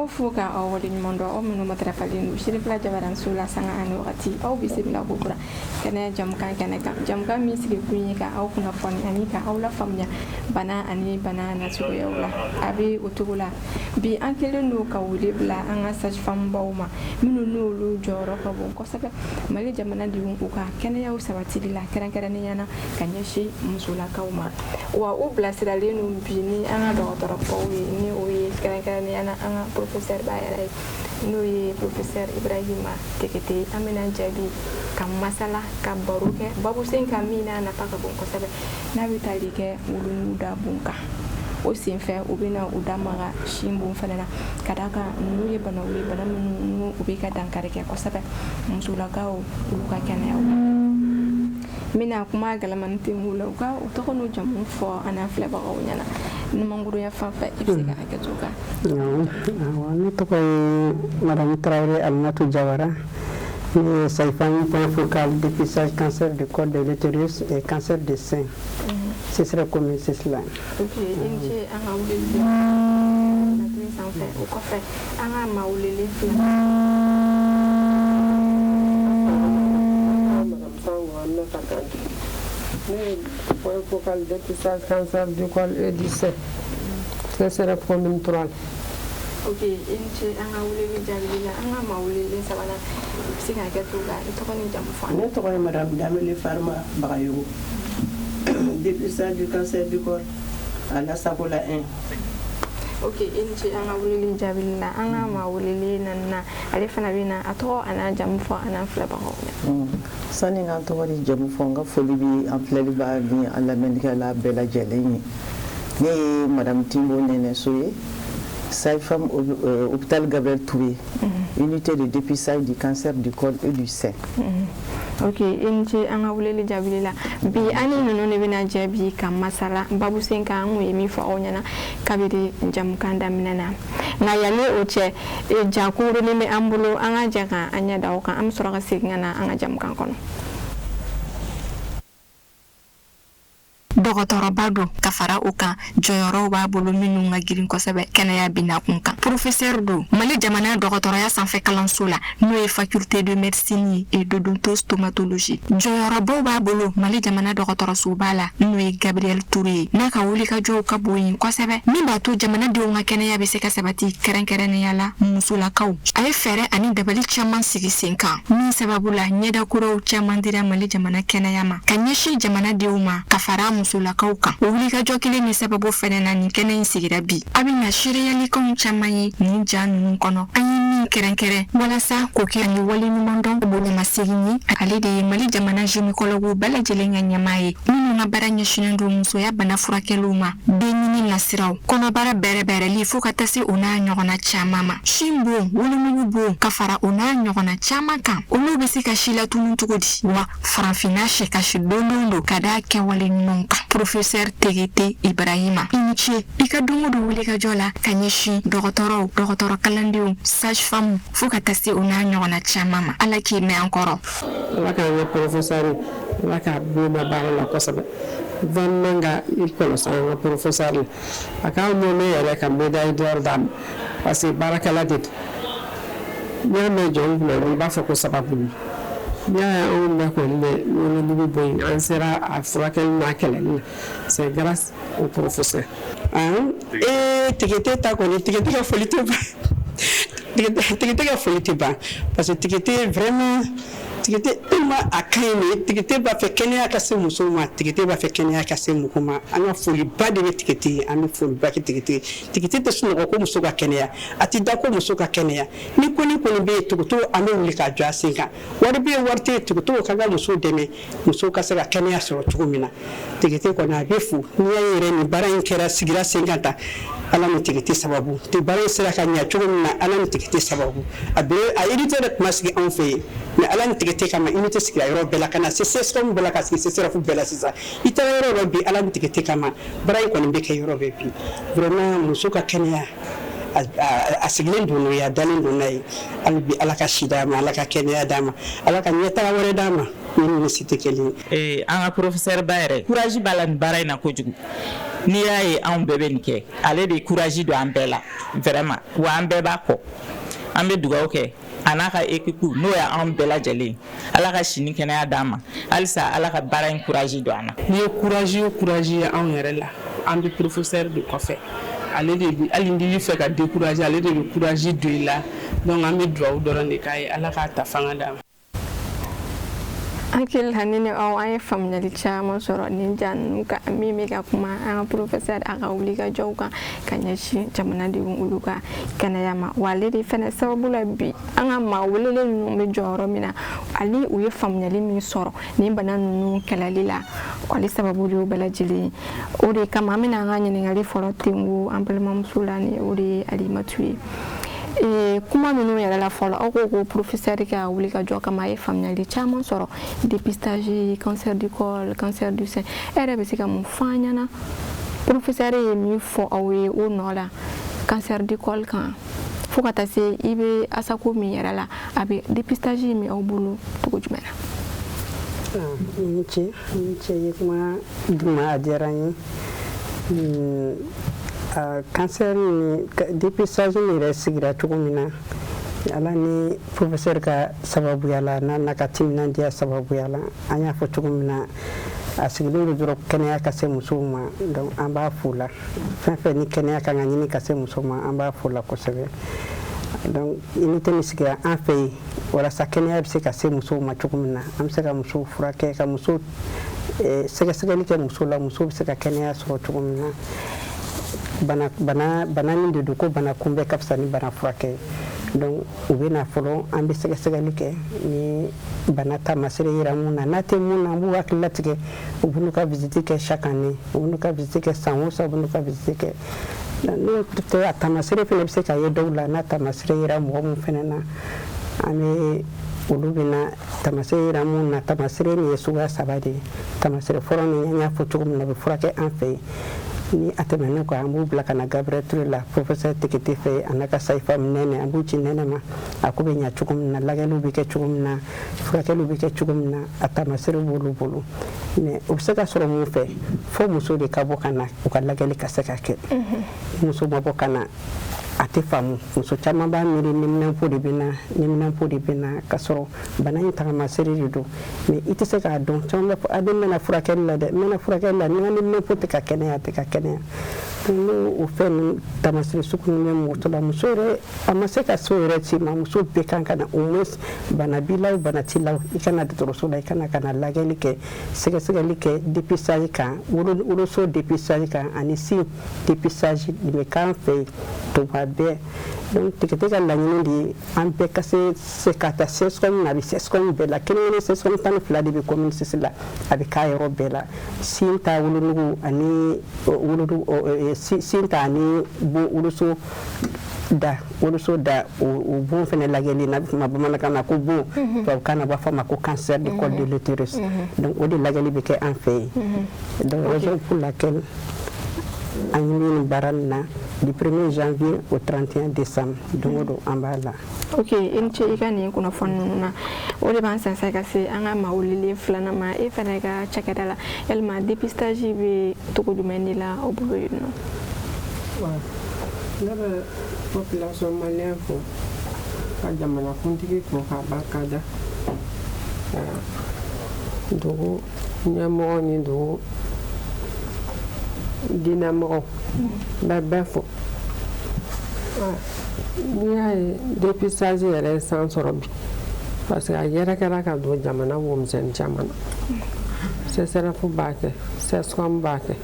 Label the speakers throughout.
Speaker 1: Aw fo ka aw waleɲuman dɔn, aw minnu matarafalen don Sirifila Jabaranso la sanga ani wagati. Aw bisimila kokura kɛnɛya jamukan kɛnɛ kan, jamukan min sigi kun ye ka aw kunnafoni ani ka aw lafaamuya bana ani bana nasuguyaw la. A bɛ o cogo la, bi an kɛlen don ka wele bila an ka sage-femme baw ma, minnu n'olu jɔyɔrɔ ka bon kosɛbɛ Mali jamanadenw u ka kɛnɛyaw sabatili la, kɛrɛnkɛrɛnnenya na ka ɲɛsin musolakaw ma. Wa u bilasiralen don bi ni an ka dɔgɔtɔrɔbaw ye, ni o ye kɛrɛnkɛrɛnnenya na an ka professeur ba yɛrɛ ye, n'o ye professeur Ibrahima Tegete. An bɛna jaabi ka masala, ka baro kɛ babusen kan min n'a nafa ka bon kosɛbɛ, n'a bɛ tali kɛ wolonugu da bon kan. O senfɛ, u bɛna u da maga sin bon fana na, ka d'a kan ninnu ye banaw ye, bana minnu u bɛ ka dankari kɛ kosɛbɛ musolakaw olu ka kɛnɛyaw. N bɛna kuma galamani tɛ la, u ka u tɔgɔ n'u jamu fɔ an n'an filɛbagaw ɲɛna. Numankuruya fan fɛ, i bɛ se ka hakɛ to kan.
Speaker 2: Ne tɔgɔ ye Madame Traoré Aminatou Diawara. Ne ye sage-femme, point focal dépistage cancer du col de l'utérus et cancer du sein. Ce serait commune Sisla.
Speaker 1: Ok, i ni ce an ka weleli sanfɛ. O kɔfɛ, an ka maa welelen fila.
Speaker 3: Madame Sango Aminata Kante. Ne ye point focal dépistage cancer du col et du sein. CSRéf commune 3.
Speaker 1: Ok, i ni ce an ka weleli jaabili la. An ka maa welelen sabanan, i bɛ se ka hakɛ to ka i tɔgɔ ni jamu fɔ an
Speaker 4: Ne tɔgɔ ye Madame Damele Farima Bagayogo, dépistage du cancer du col à la Sakola 1.
Speaker 1: Ok, i ni ce an ka weleli jaabili la. An ka maa welelen naaninan, ale fana bɛ na a tɔgɔ a n'a jamu fɔ an n'an filɛbagaw ɲɛna.
Speaker 5: Sani n ka n tɔgɔ ni jamu fɔ, n ka foli bɛ an filɛliba ni an lamɛnnikɛla bɛɛ lajɛlen ye. Ne ye Madame Timbo Nɛnɛso ye, sage-femme, hôpital Gabriel Touré, unité de dépistage du cancer du col et du sein.
Speaker 1: Ok, i ni ce an ka weleli jaabili la. Bi an ni ninnu de bɛna jɛ bi ka masala babusen kan, an kun ye min fɔ aw ɲɛna kabiri jamukan daminɛ na. Nka yanni o cɛ, ja kunkurunin bɛ an bolo, an ka jɛ ka an ɲɛ da o kan, an bɛ sɔrɔ ka segin ka na an ka jamukan kɔnɔ. Dɔgɔtɔrɔba don, ka fara o kan, jɔyɔrɔw b'a bolo minnu ka girin kosɛbɛ kɛnɛya binakun kan. Professeur don Mali jamana dɔgɔtɔrɔya sanfɛ kalanso la, n'o ye faculté de médecine ye et d'odontostomatologie. Jɔyɔrɔbaw b'a bolo Mali jamana dɔgɔtɔrɔsoba la, n'o ye Gabriel Touré ye, n'a ka wulikajɔw ka bon yen kosɛbɛ, min b'a to jamanadenw ka kɛnɛya bɛ se ka sabati, kɛrɛnkɛrɛnnenya la musolakaw. A ye fɛɛrɛ ani dabali caman sigi sen kan, min sababu la ɲɛda kuraw caman dira Mali jamana kɛnɛya ma ka ɲɛsin jamanadenw ma, ka fara musolakaw kan. O wulikajɔ kelen ni sababu fɛnɛ na, nin kɛnɛ in sigira bi. A bɛna seereyalikanw caman ye nin ja ninnu kɔnɔ, an ye min kɛrɛnkɛrɛn walasa k'o kɛ ani waleɲumandɔn bonyamasegin ye. Ale de ye Mali jamana gynécologue bɛɛ lajɛlen ka ɲɛmaa ye, minnu ka baara ɲɛsinnen don musoya bana furakɛliw ma, den ɲini nasiraw, kɔnɔbara bɛrɛbɛrɛli, fo ka taa se o n'a ɲɔgɔnna caman ma, sin bon, wolonugu bon, ka fara o n'a ɲɔgɔnna caman kan. Olu bɛ se ka si latunu cogo di? Wa farafinna sɛkasi don don ka da kɛwale ɲumanw kan. Professeur Tegete Ibrahima, i ni ce i ka don o don wulikajɔ la ka ɲɛsin dɔgɔtɔrɔw, dɔgɔtɔrɔ kalandenw, sage femme, fo ka taa se o n'a ɲɔgɔnna caman ma. Ala k'i mɛn an kɔrɔ.
Speaker 3: Ala k'an ka professeur, Ala k'a bon baara la kosɛbɛ. Gouvernement ka i kɔlɔsi an ka professeur la, a k'an mɛn yɛrɛ ka médaille d'or d'a ma, parce que baarakɛla de don. N'i y'a mɛn jɔn kunna, i b'a fɔ ko sababu. N'i y'a ye anw bɛɛ kɔni bɛ wolonugu bɔ yen, an sera a furakɛli n'a kɛlɛli la, c'est grâce au professeur.
Speaker 2: Ee, Tegete ta kɔni, Tegete ka foli tɛ ban, Tegete ka foli tɛ ban, parce que Tegete vraiment, Tegete tellement a ka ɲi nin. Tegete b'a fɛ kɛnɛya ka se musow ma, Tegete b'a fɛ kɛnɛya ka se mɔgɔ ma. An ka foliba de bɛ Tegete ye, an bɛ foliba kɛ Tegete ye. Tegete tɛ sunɔgɔ ko muso ka kɛnɛya, a tɛ da ko muso ka kɛnɛya. Ni ko ni kɔni bɛ yen, Togoto an bɛ wuli k'a jɔ a sen kan. Wari bɛ yen, wari tɛ yen, Togoto ka ka musow dɛmɛ, musow ka se ka kɛnɛya sɔrɔ cogo min na. Tegete kɔni, a bɛ fo. N'i y'a yɛrɛ nin baara in kɛra, sigira sen kan tan, Ala ni Tegete sababu te baara in sera ka ɲɛ cogo min na, Ala ni Tegete sababu. A bɛ a unité de tun ma sigi anw fɛ yen, mais Ala ni Tegete kama, unité sigira yɔrɔ bɛɛ la, ka na se CSCOM bɛɛ la, ka sigi CSRéf bɛɛ la. Sisan i taara yɔrɔ yɔrɔ bi, Ala ni Tegete kama, baara in kɔni bɛ kɛ yɔrɔ bɛɛ bi. Vraiment, muso ka kɛnɛya, a sigilen don n'o ye, a dalen don n'a ye. Hali bi, Ala ka si d'a ma, Ala ka kɛnɛya d'a ma, Ala ka ɲɛtaga wɛrɛ d'a ma ni si tɛ kelen
Speaker 6: ye. An ka professeur ba yɛrɛ, courage b'a la nin baara in na kojugu. N'i y'a ye anw bɛɛ bɛ nin kɛ, ale de courage don an bɛɛ la vraiment. Wa an bɛɛ b'a kɔ, an bɛ dugawu kɛ a n'a ka équipe, n'o ye anw bɛɛ lajɛlen. Ala ka sini kɛnɛya d'an ma halisa, Ala ka baara in courage don an na.
Speaker 3: N'i ye courage o courage ye anw yɛrɛ la, an bɛ professeur de kɔfɛ. Ale de bi, hali n'i bɛ fɛ ka décourager, ale de bɛ courage don i la. Donc an bɛ dugawu dɔrɔn de k'a ye, Ala k'a ta fanga d'a ma.
Speaker 1: Hakili la, ne ni aw, an ye faamuyali caman sɔrɔ nin ja ninnu kan, min bɛ ka kuma an ka professeur a ka wulikajɔw kan ka ɲɛsin jamanadenw olu ka kɛnɛya ma. Wa ale de fɛnɛ sababu la bi, an ka maa welelen ninnu bɛ jɔyɔrɔ min na, ani u ye faamuyali min sɔrɔ nin bana ninnu kɛlɛli la, ale sababu de y'o bɛɛ lajɛlen ye. O de kama an bɛna an ka ɲininkali fɔlɔ tengu an balimamuso la, ni o de ye Alimatu ye. Kuma minnu yɛrɛ la fɔlɔ, aw ko ko professeur ka wulikajɔ kama, a ye faamuyali caman sɔrɔ dépistage cancer du col, cancer du sein. E yɛrɛ bɛ se ka mun fɔ an ɲɛna, professeur ye min fɔ aw ye o nɔ la cancer du col kan, fo ka taa se i bɛ ASACO min yɛrɛ la, a bɛ dépistage min aw bolo cogo jumɛn na?
Speaker 2: I ni ce, i ni ce, i ye kuma d'u ma, a diyara n ye. Cancer ni dépistage min yɛrɛ sigira cogo min na, Ala ni professeur ka sababuya la, n'a ka timinandiya sababuya la, an y'a fɔ cogo min na, a sigilen don dɔrɔn kɛnɛya ka se musow ma. Donc an b'a fo la, fɛn fɛn ni kɛnɛya kan ka ɲini ka se muso ma, an b'a fo la kosɛbɛ. Donc unité min sigira an fɛ yen walasa kɛnɛya bɛ se ka se musow ma cogo min na, an bɛ se ka musow furakɛ, ka muso sɛgɛsɛgɛli kɛ muso la, muso bɛ se ka kɛnɛya sɔrɔ cogo min na. Bana bana bana min de don ko bana kunbɛ ka fisa ni bana furakɛ. Donc u bɛ na fɔlɔ, an bɛ sɛgɛsɛgɛli kɛ, ni bana taamasere yira mun na, n'a tɛ mun na, an b'u hakili latigɛ. U bɛ n'u ka visite kɛ chaque année, u bɛ n'u ka visite kɛ san o san, u bɛ n'u ka visite kɛ. N'o tɛ, a taamasere fana bɛ se ka ye dɔw la. N'a taamasere yira mɔgɔ mun fana na, an bɛ olu bɛna taamasere yira mun na. Taamasere nin ye suguya saba de ye. Taamasere fɔlɔ min, an y'a fɔ cogo min na, o bɛ furakɛ an fɛ yen. Ni a tɛmɛn'o kan, an b'u bila ka na Gabriel Touré la, professeur Tekete fɛ, a n'a ka sage-femme Nɛnɛ. An b'u ci Nɛnɛ ma, a ko bɛ ɲɛ cogo min na, lajɛliw bɛ kɛ cogo min na, furakɛliw bɛ kɛ cogo min na, a taamasere b'olu bolo. Mais o bɛ se ka sɔrɔ mun fɛ? Fo muso de ka bɔ ka na, u ka lajɛli ka se ka kɛ. Muso ma bɔ ka na, a tɛ faamu. Muso caman b'a miiri neminanpo de bɛ na, neminanpo de bɛ na, ka sɔrɔ bana in tagamasere de don. Mais i tɛ se k'a dɔn. Caman b'a fɔ a bɛ n bɛna furakɛli la dɛ, n bɛna furakɛli la, ni n ka neminanpo tɛ ka kɛnɛya, a tɛ ka kɛnɛya. N'o o fɛn ninnu taamasere sugu ninnu bɛ muso la, muso yɛrɛ a ma se ka se o yɛrɛ ci ma. Muso bɛɛ kan ka na au moins, bana b'i la o, bana t'i la o, i ka na dɔgɔtɔrɔso la, i ka na ka na lajɛli kɛ, sɛgɛsɛgɛli kɛ dépistage kan, woloso dépistage kan ani sin dépistage nin bɛ k'an fɛ yen tuma bɛɛ. Donc Tekete ka laɲini de ye an bɛɛ ka se ka taa CSCOM na. A bɛ CSCOM bɛɛ la kelen kelen, CSCOM 12 de bɛ commune 6 la, a bɛ k'a yɔrɔ bɛɛ la. Sin ta, wolonugu ani wolonugu, sin ta ani woloso da, woloso da, o bon fana lajɛli, n'a bɛ fɔ o ma bamanankan na ko bon, tubabukan na u b'a fɔ a ma ko cancer du col de l'utérus. Donc o de lajɛli bɛ kɛ an fɛ yen. Donc raison pour laquelle an bɛ nin baara nin na du 1er janvier au 31 décembre, don o don an b'a la.
Speaker 1: Ok, i ni ce i ka nin kunnafoni ninnu na. O de b'an sɛnsɛn ka se an ka maa welelen filanan ma. E fana ka cakɛda la, yalima dépistage bɛ cogo jumɛn de la aw bolo yen nɔ?
Speaker 3: Ne bɛ population malienne fo, ka jamanakuntigi fo k'a barikada, dugu ɲɛmɔgɔ ni dugu diinɛmɔgɔw, n bɛ bɛɛ fo. N'i y'a ye dépistage yɛrɛ ye san sɔrɔ bi, parce que a yɛrɛkɛra ka don jamana womisɛnnin caman na. CSRéf b'a kɛ, CSCOM b'a kɛ,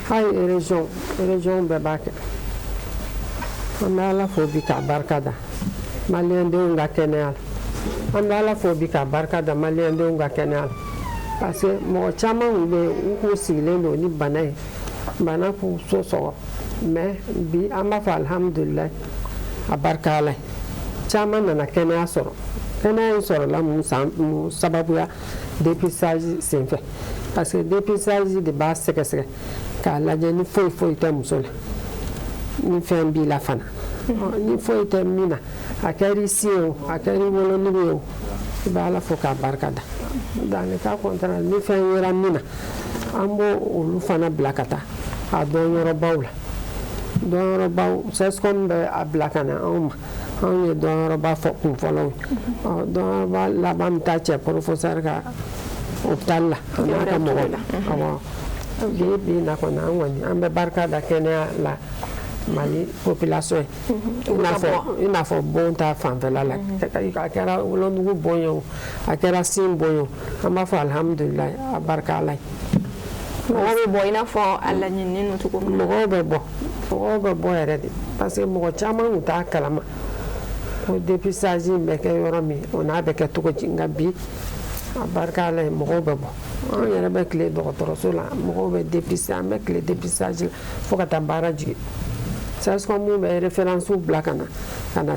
Speaker 3: hali région, région bɛɛ b'a kɛ. An bɛ Ala fo bi k'a barika da maliyɛndenw ka kɛnɛya la. An bɛ Ala fo bi k'a barika da maliyɛndenw ka kɛnɛya la, parce que mɔgɔ caman tun bɛ yen, u k'u sigilen don ni bana ye, bana k'u so sɔgɔ. Mais bi an b'a fɔ alihamudulilayi, a barika Ala ye, caman nana kɛnɛya sɔrɔ. Kɛnɛya in sɔrɔla mun san, mun sababuya? Dépistage senfɛ, parce que dépistage de b'a sɛgɛsɛgɛ k'a lajɛ ni foyi foyi tɛ muso la, ni fɛn b'i la fana, ni foyi tɛ min na, a kɛra i sin ye o, a kɛra i wolonugu ye o, i bɛ Ala fo k'a barika da. Dans le cas contraire, ni fɛn yera min na, an b'o olu fana bila ka taa. A dɔnyɔrɔbaw la, dɔnyɔrɔbaw, CSCOM bɛ a bila ka na anw ma. Anw ye dɔnyɔrɔba fɔ kun fɔlɔw ye. Ɔ, dɔnyɔrɔba laban bɛ taa cɛ professeur ka hôpital la, a n'a ka mɔgɔw. Awɔ, bi bi in na kɔni, an kɔni an bɛ barika da kɛnɛya la Mali population ye, i n'a fɔ bon ta fanfɛla la, a kɛra wolonugu bon ye o, a kɛra sin bon ye o, an b'a fɔ alihamudulilayi, a barika Ala ye.
Speaker 1: Mɔgɔw bɛ bɔ i n'a fɔ a laɲininen don cogo min na?
Speaker 3: Mɔgɔw bɛ bɔ, mɔgɔw bɛ bɔ yɛrɛ de, parce que mɔgɔ caman tun t'a kalama ko dépistage in bɛ kɛ yɔrɔ min, o n'a bɛ kɛ cogo di. Nka bi, a barika Ala ye, mɔgɔw bɛ bɔ. An yɛrɛ bɛ tile dɔgɔtɔrɔso la, mɔgɔw bɛ dépister, an bɛ tile dépistage la fo ka taa baara jigin. CSCOM bɛ référence bila ka na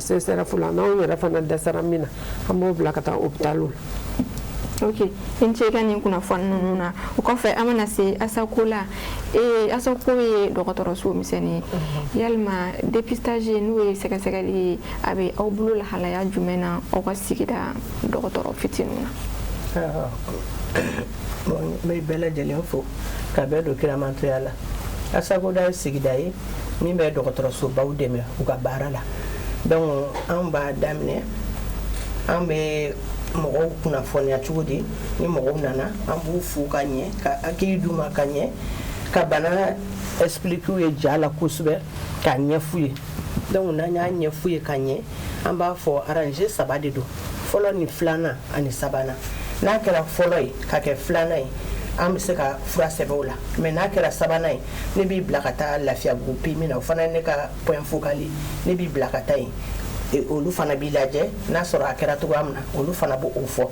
Speaker 3: CSRéf la. N'anw yɛrɛ fana dɛsɛra min na, an b'o bila ka taa hôpital la.
Speaker 1: Ok, i ni ce i ka nin kunnafoni ninnu na. O kɔfɛ, an bɛna se Asako la. Ee, Asako ye dɔgɔtɔrɔso misɛnnin ye. Yalima dépistage, n'o ye sɛgɛsɛgɛli ye, a bɛ aw bolo lahalaya jumɛn na aw ka sigida dɔgɔtɔrɔ fitininw na?
Speaker 4: Bon, n bɛ bɛɛ lajɛlen fo ka bɛɛ don kiramantoya la. Asakoda ye sigida ye min bɛ dɔgɔtɔrɔsobaw dɛmɛ u ka baara la. Donc an b'a daminɛ, an bɛ mɔgɔw kunnafoniya cogo di? Ni mɔgɔw nana, an b'u fo ka ɲɛ, ka hakili d'u ma ka ɲɛ, ka bana expliquer u ye ja la kosɛbɛ, k'a ɲɛf'u ye. Donc n'an y'a ɲɛf'u ye ka ɲɛ, an b'a fɔ rangée saba de don: fɔlɔ ni filanan ani sabanan. N'a kɛra fɔlɔ ye ka kɛ filanan ye, an bɛ se ka fura sɛbɛn o la, mais n'a kɛra sabanan ye, ne b'i bila ka taa Lafiyabugu PMI na. O fana ye ne ka point focal ye. Ne b'i bila ka taa yen, olu fana b'i lajɛ, n'a sɔrɔ a kɛra cogoya min na, olu fana b'o fɔ.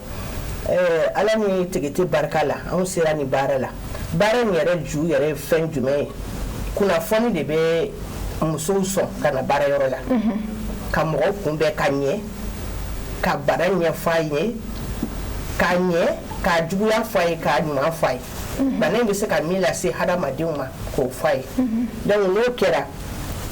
Speaker 4: Ala ni Tigiti barika la, anw sera nin baara la. Baara in yɛrɛ ju yɛrɛ ye fɛn jumɛn ye? Kunnafoni de bɛ musow sɔn ka na baarayɔrɔ la, ka mɔgɔw kunbɛn ka ɲɛ, ka bana ɲɛfɔ a ye k'a ɲɛ, k'a juguya fɔ a ye, k'a ɲuman fɔ a ye, bana in bɛ se ka min lase hadamadenw ma, k'o fɔ a ye. Donc n'o kɛra,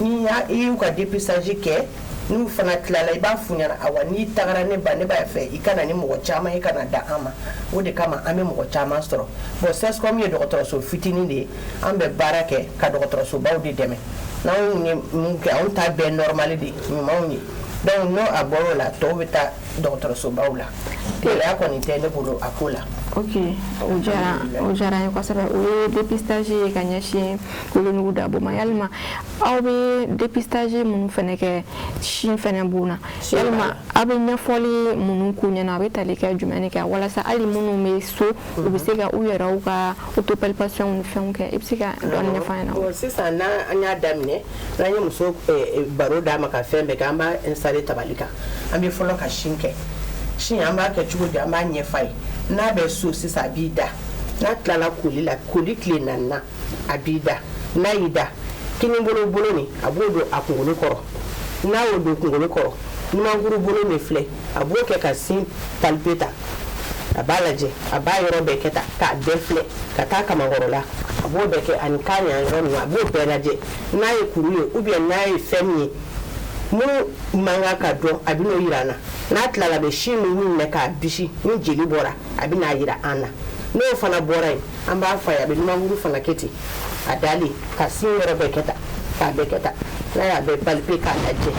Speaker 4: ni i y'u ka dépistage kɛ, n'u fana tilala, i b'a f'u ɲɛna: awa, n'i tagara, ne ba, ne b'a fɛ i ka na ni mɔgɔ caman ye ka na da an ma. O de kama an bɛ mɔgɔ caman sɔrɔ. Bon, CSCOM ye dɔgɔtɔrɔso fitinin de ye. An bɛ baara kɛ ka dɔgɔtɔrɔsobaw de dɛmɛ. N'anw ye mun kɛ, anw ta bɛɛ normal de ɲumanw ye. Donc n'o a bɔr'o la, tɔw bɛ taa dɔgɔtɔrɔsobaw la. Gɛlɛya kɔni tɛ ne bolo a ko la.
Speaker 1: Ok, o diyara n ye kosɛbɛ. O ye dépistage ye ka ɲɛsin wolonugu dabo ma. Yalima aw bɛ dépistage minnu fɛnɛ kɛ, sin fɛnɛ b'o na, yalima aw bɛ ɲɛfɔli minnu k'u ɲɛna, a bɛ tali kɛ jumɛn de kɛ, walasa hali minnu bɛ so, u bɛ se ka u yɛrɛw ka autopalpation ni fɛnw kɛ? I bɛ se ka dɔɔni ɲɛfɔ an ɲɛna?
Speaker 4: Bon, sisan n'an y'a daminɛ, n'an ye muso baro d'a ma ka fɛn bɛɛ kɛ, an b'a installer tabali kan. An bɛ fɔlɔ ka sin kɛ. Sin, an b'a kɛ cogo di? An b'a ɲɛf'a ye. N'a bɛ so sisan, a b'i da. N'a tilala koli la, koli tile naaninan, a b'i da. N'a y'i da, kinibolo bolo nin, a b'o don a kunkolo kɔrɔ. N'a y'o don kunkolo kɔrɔ, numankuru bolo min filɛ, a b'o kɛ ka sin palper ta. A b'a lajɛ, a b'a yɔrɔ bɛɛ kɛ tan k'a bɛɛ filɛ ka taa kamankɔrɔla, a b'o bɛɛ kɛ, ani kan yan yɔrɔ ninnu, a b'o bɛɛ lajɛ. N'a ye kuru ye ou bien n'a ye fɛn min ye minnu man kan ka dɔn, a bɛ n'o yira an na. N'a tilala, a bɛ sin ninnu minɛ k'a bisi. Ni jeli bɔra, a bɛ n'a yira an na. N'o fana bɔra yen, an b'a fɔ a ye, a bɛ numankuru fana kɛ ten, a dalen ka sin yɔrɔ bɛɛ kɛ tan, k'a bɛɛ kɛ tan. N'a y'a bɛɛ palper k'a lajɛ,